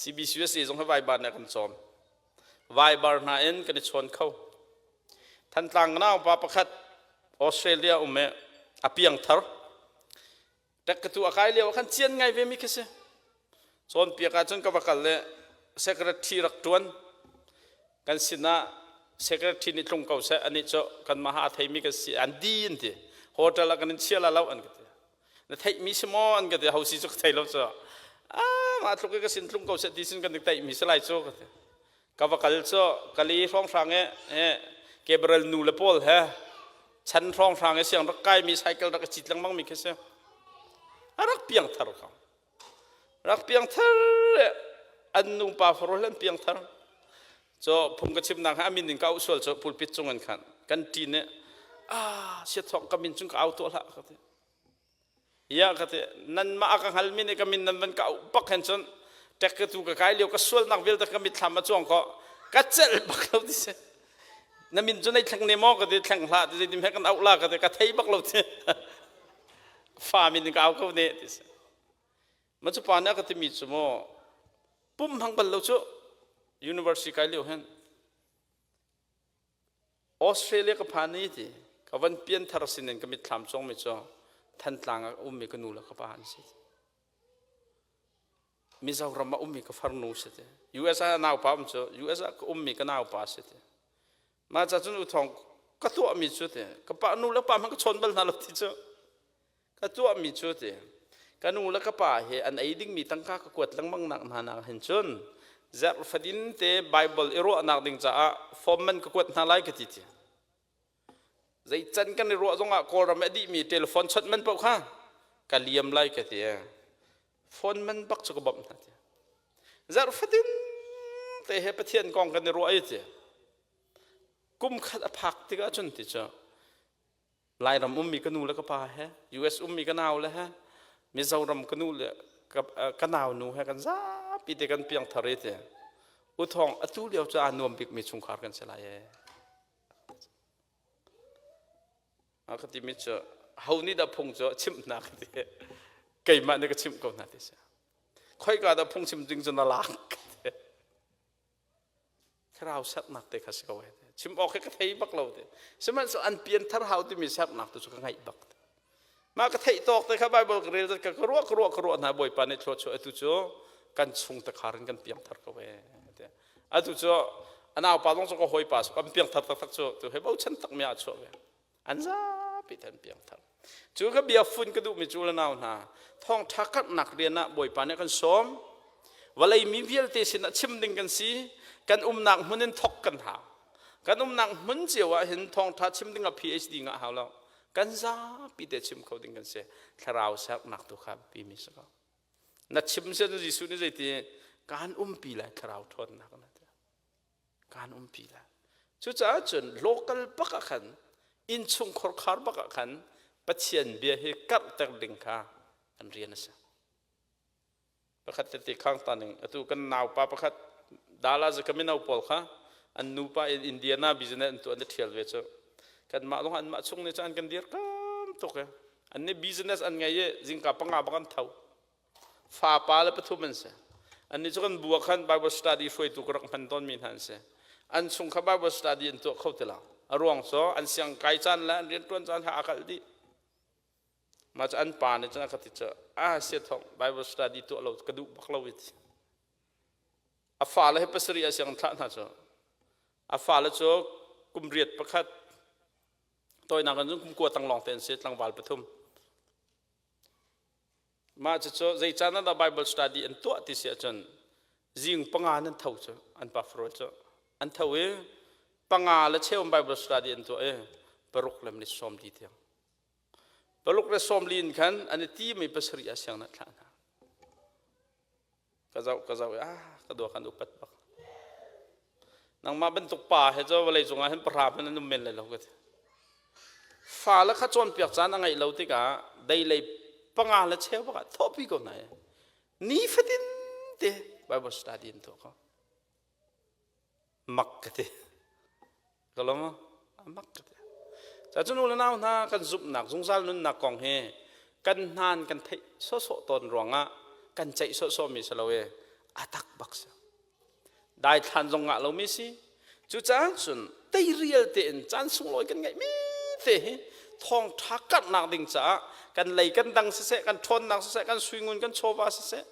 CBCUSA zong hi Viber nih a kan cawm. Viber hna in kan i chawn kho. Thantlang naupa pakhat Australia um i a piangthar. Tek ka tu a kai lio ah khan cian ngai ve mi khi si. Cawnpiak ahcun ka va kal le secretary rak ṭuan. Kan sinah secretary nih tlung ko seh anih cu kanmah ha a theimi kan si an di an ti. Hotel ah kan in chia la lo an ka ti. Na theihmi si maw an ka ti. Ho si cu ka thei lo cu. Ah mah tluk i ka sin tlung ko seh ti sin kan i teihmi si lai cu ka ti. Ka va kal cu kali hrawnghrang i Gabriel nu le pawl he chan hrawnghrang i siang rak kaimi cycle rak i cit lengmang mi khi si. A rak piangthar ko. Rak piangthar an nupa farul an piangthar. Cu phung ka chimnak ha amin in ka auh sual cu pulpit cung in khan kan ṭin i ah siathawk ka min cung ka au tuah hlah ka ti. Ya ka ti nanmah a ka hngalmi nih ka min nan van ka auh bak hin cun ṭek ka tu ka kai lio ka sualnak vialte ka mitthlam a cuang ko ka celh bak lo ti si na min cu nei thleng ne maw ka ti thleng hlah ti zeitim he kan auh la ka ti ka thei bak lo ti fa min ka au ko ne ti si ma cu pa nih a ka timi cu maw pum hmang bal lo cu university kai lio hin Australia ka phan i ti ka van pianthar sinin ka mitthlam congmi cu Thantlang ah ummi ka nu le ka pa an si. Mizoram ah ummi ka farnu si ti. US ah naupa um cu US ah ka ummi ka naupa si ti. Mah ca cun uthawng ka tuahmi cu ti ka pa nu le pa hmanh ka chawn bal hna lo ti cu. Ka tuahmi cu ti ka nu le ka pa hi an ei dingmi tangka ka kuat lengmang nak hna nak hin cun zarh fatin te Bible i ruahnak ding caah form man ka kuat hna lai ka ti ti. Zei can kan i ruah zongah Kawlram a dihmi telephone chawnh man paoh kha ka liam lai ka ti. Phone man bak cu ka bawmh hna ti. Zarh fatin te he Pathian kong kan i ruah i ti. Kum khat a phak tikah cun ti cu Lairam ummi ka nu le ka pa he, US ummi ka nau le he, Mizoram ka nu le ka nau nu he kan zapi te kan piang thar i ti. Uthawng atu lio cu aa nuam bikmi chungkhar kan si lai ee. A ka timi cu ho nih dah phung cu chimh hna ka ti. Keimah nih ka chimh ko hna ti si. Khoika dah phung chim ding cu na lak ka ti. Thlarau sernak te kha si ko he. Chim awk hi ka thei bak lo te. Sihmanhsehlaw an pianthar hau timi sernak tu cu ka ngaih bak. Mah ka theih tawk te kha Bible ka rel ka ka ruah ka ruah ka ruah hna Bawipa nih thluachuah atu cu kan chung takhar in kan piangthar ko ee. Atu cu a naupa zong cu ka hawipa su kan piangthar taktak cu tu he bochan tak mi ah chuah ve. An zapi te an piangthar. Cu ka bia fun ka duhmi cu le nau hna thawngṭha karhnak rian ah Bawipa nih a kan sawm. Vawlei mi vialte sinah chim ding kan si. Kan umnak hmun in thok kan hau. Kan umnak hmun cio ah hin thawngṭha chim ding ah PhD ngah hau lo. Kan zapi te chim kho ding kan si. Thlarau sernak tu kha biapi mi si ko. Na chim sian Jesuh nih zeiti kaan umpi lai thlarau ṭhawnnak na ti. Kaan umpi lai. Cucaah cun local bak ah khan innchung khorkhar bak ah khan Pathian bia hi karhter ding kha an rian a si. Pakhat tete khang ta ning atu kan naupa pakhat Dallas ka mino pawl kha an nupa in Indiana business an tuah an i ṭhial ve cu. Kanmah zong anmah chung nih cun an kan dirkam tuk i an nih business an ngei i zingka panga bak an tho. Fapa le pathum an si. Annih cu kan bu ah khan Bible study hruaitu ka rak hman tawnmi hna an si. An chung kha Bible study an tuah kho ti lo. A ruang cu an siang kai caan le an rianṭuan caan kha aa kalh dih. Mah cu an pa nih cun a ka ti cu, ah sia thawng Bible study tuah lo ka duh bak lo i ti. A fale hi pasarih a siang thlah hna cu. A fale cu kum riat pakhat, tawinak in cun kum kua tang lawng te an si, tlangval pathum. Mah cucu zei caan ah dah Bible study an tuah ti si ahcun zing panga nan tho cu an pa farul cu an tho i panga le cheu Bible study an tuah i paruk le minute sawm li tiang paruk le sawm li in khan an i timi pasarih ah siang na thlah hna Ka zoh ka zoh i ah ka dua kan upat bak. Nangmah bantuk pa he cu vawlei cungah hin pahra hmanh an um men lai lo ka ti. Fale kha cawnpiak caan a ngeih lo tikah deilei panga le cheu bak ah thawhpi ko hna i nifatin te Bible study in tuah ko. Mak ka ti. Ka lo maw? Mak ka ti. Ca nu le nau hna kan zumhnak zungzal nunnak kong hi kan hnan kan theih sawhsawh tawn ruangah kan ceih sawhsawh mi si lo i a tak bak si. Daithlan zong ngah lomi si. Cucaah cun teirial tein caan sunglawi kan ngeihmi te hi thawngṭha karhnak ding caah kan lei kan dang siseh, kan ṭhawnnak siseh, kan suingun kan chawva siseh,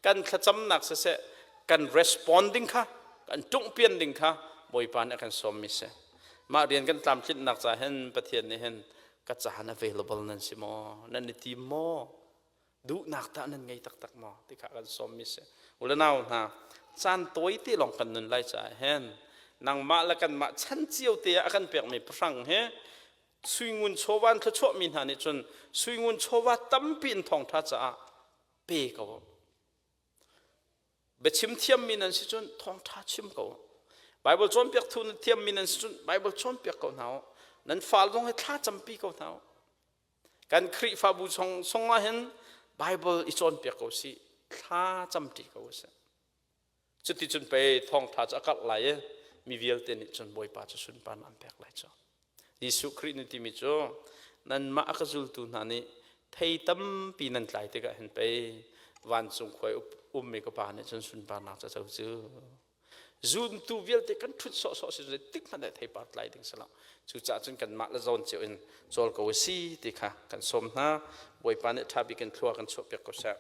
kan thlacamnak siseh, kan responding kha, kan ṭungpian ding kha Bawipa nih a kan sawmmi si. Mah rian kan tlamtlinhnak caah hin Pathian nih hin ka caan available nan si maw? Nan i tim maw? Duhnak tah nan ngei taktak maw? Ti kha kan sawmmi si. U le nau hna, caan tawi te lawng kan nun lai caah hin nangmah le kanmah chan cio te ah a kan pekmi pahrang hi suingun chawva in thluachuahmi hna nih cun suingun chawva tampi in thawngṭha caah pe ko. Biachim thiammi nan si cun thawngṭha chim ko. Bible cawnpiak thu na thiammi nan si cun Bible cawnpiak ko hna u. Nan fal zong hi thla campi ko hna u. Kan Khrihfabu chung sung ah hin Bible i cawnpiak ko sih, thla camṭi ko sih. Cuticun pei thawngṭha cu a karh lai i mi vialte nih cun Bawipa cu sunparnak an pek lai cu. Jesuh Khrih nih timi cu nanmah a ka zultu hna nih thei tampi nan tlai tikah hin pei vancung khua i ummi ka pa nih cun sunparnak ca co cu zumtu vialte kan ṭhut sawhsawh si tik hmanh ah theipar tlai ding si lo. Cucaah cun kanmah le zawn cio in cawl ko u si ti kha kan sawm hna. Bawipa nih ṭha bik in thlua kan chuahpiak ko seh.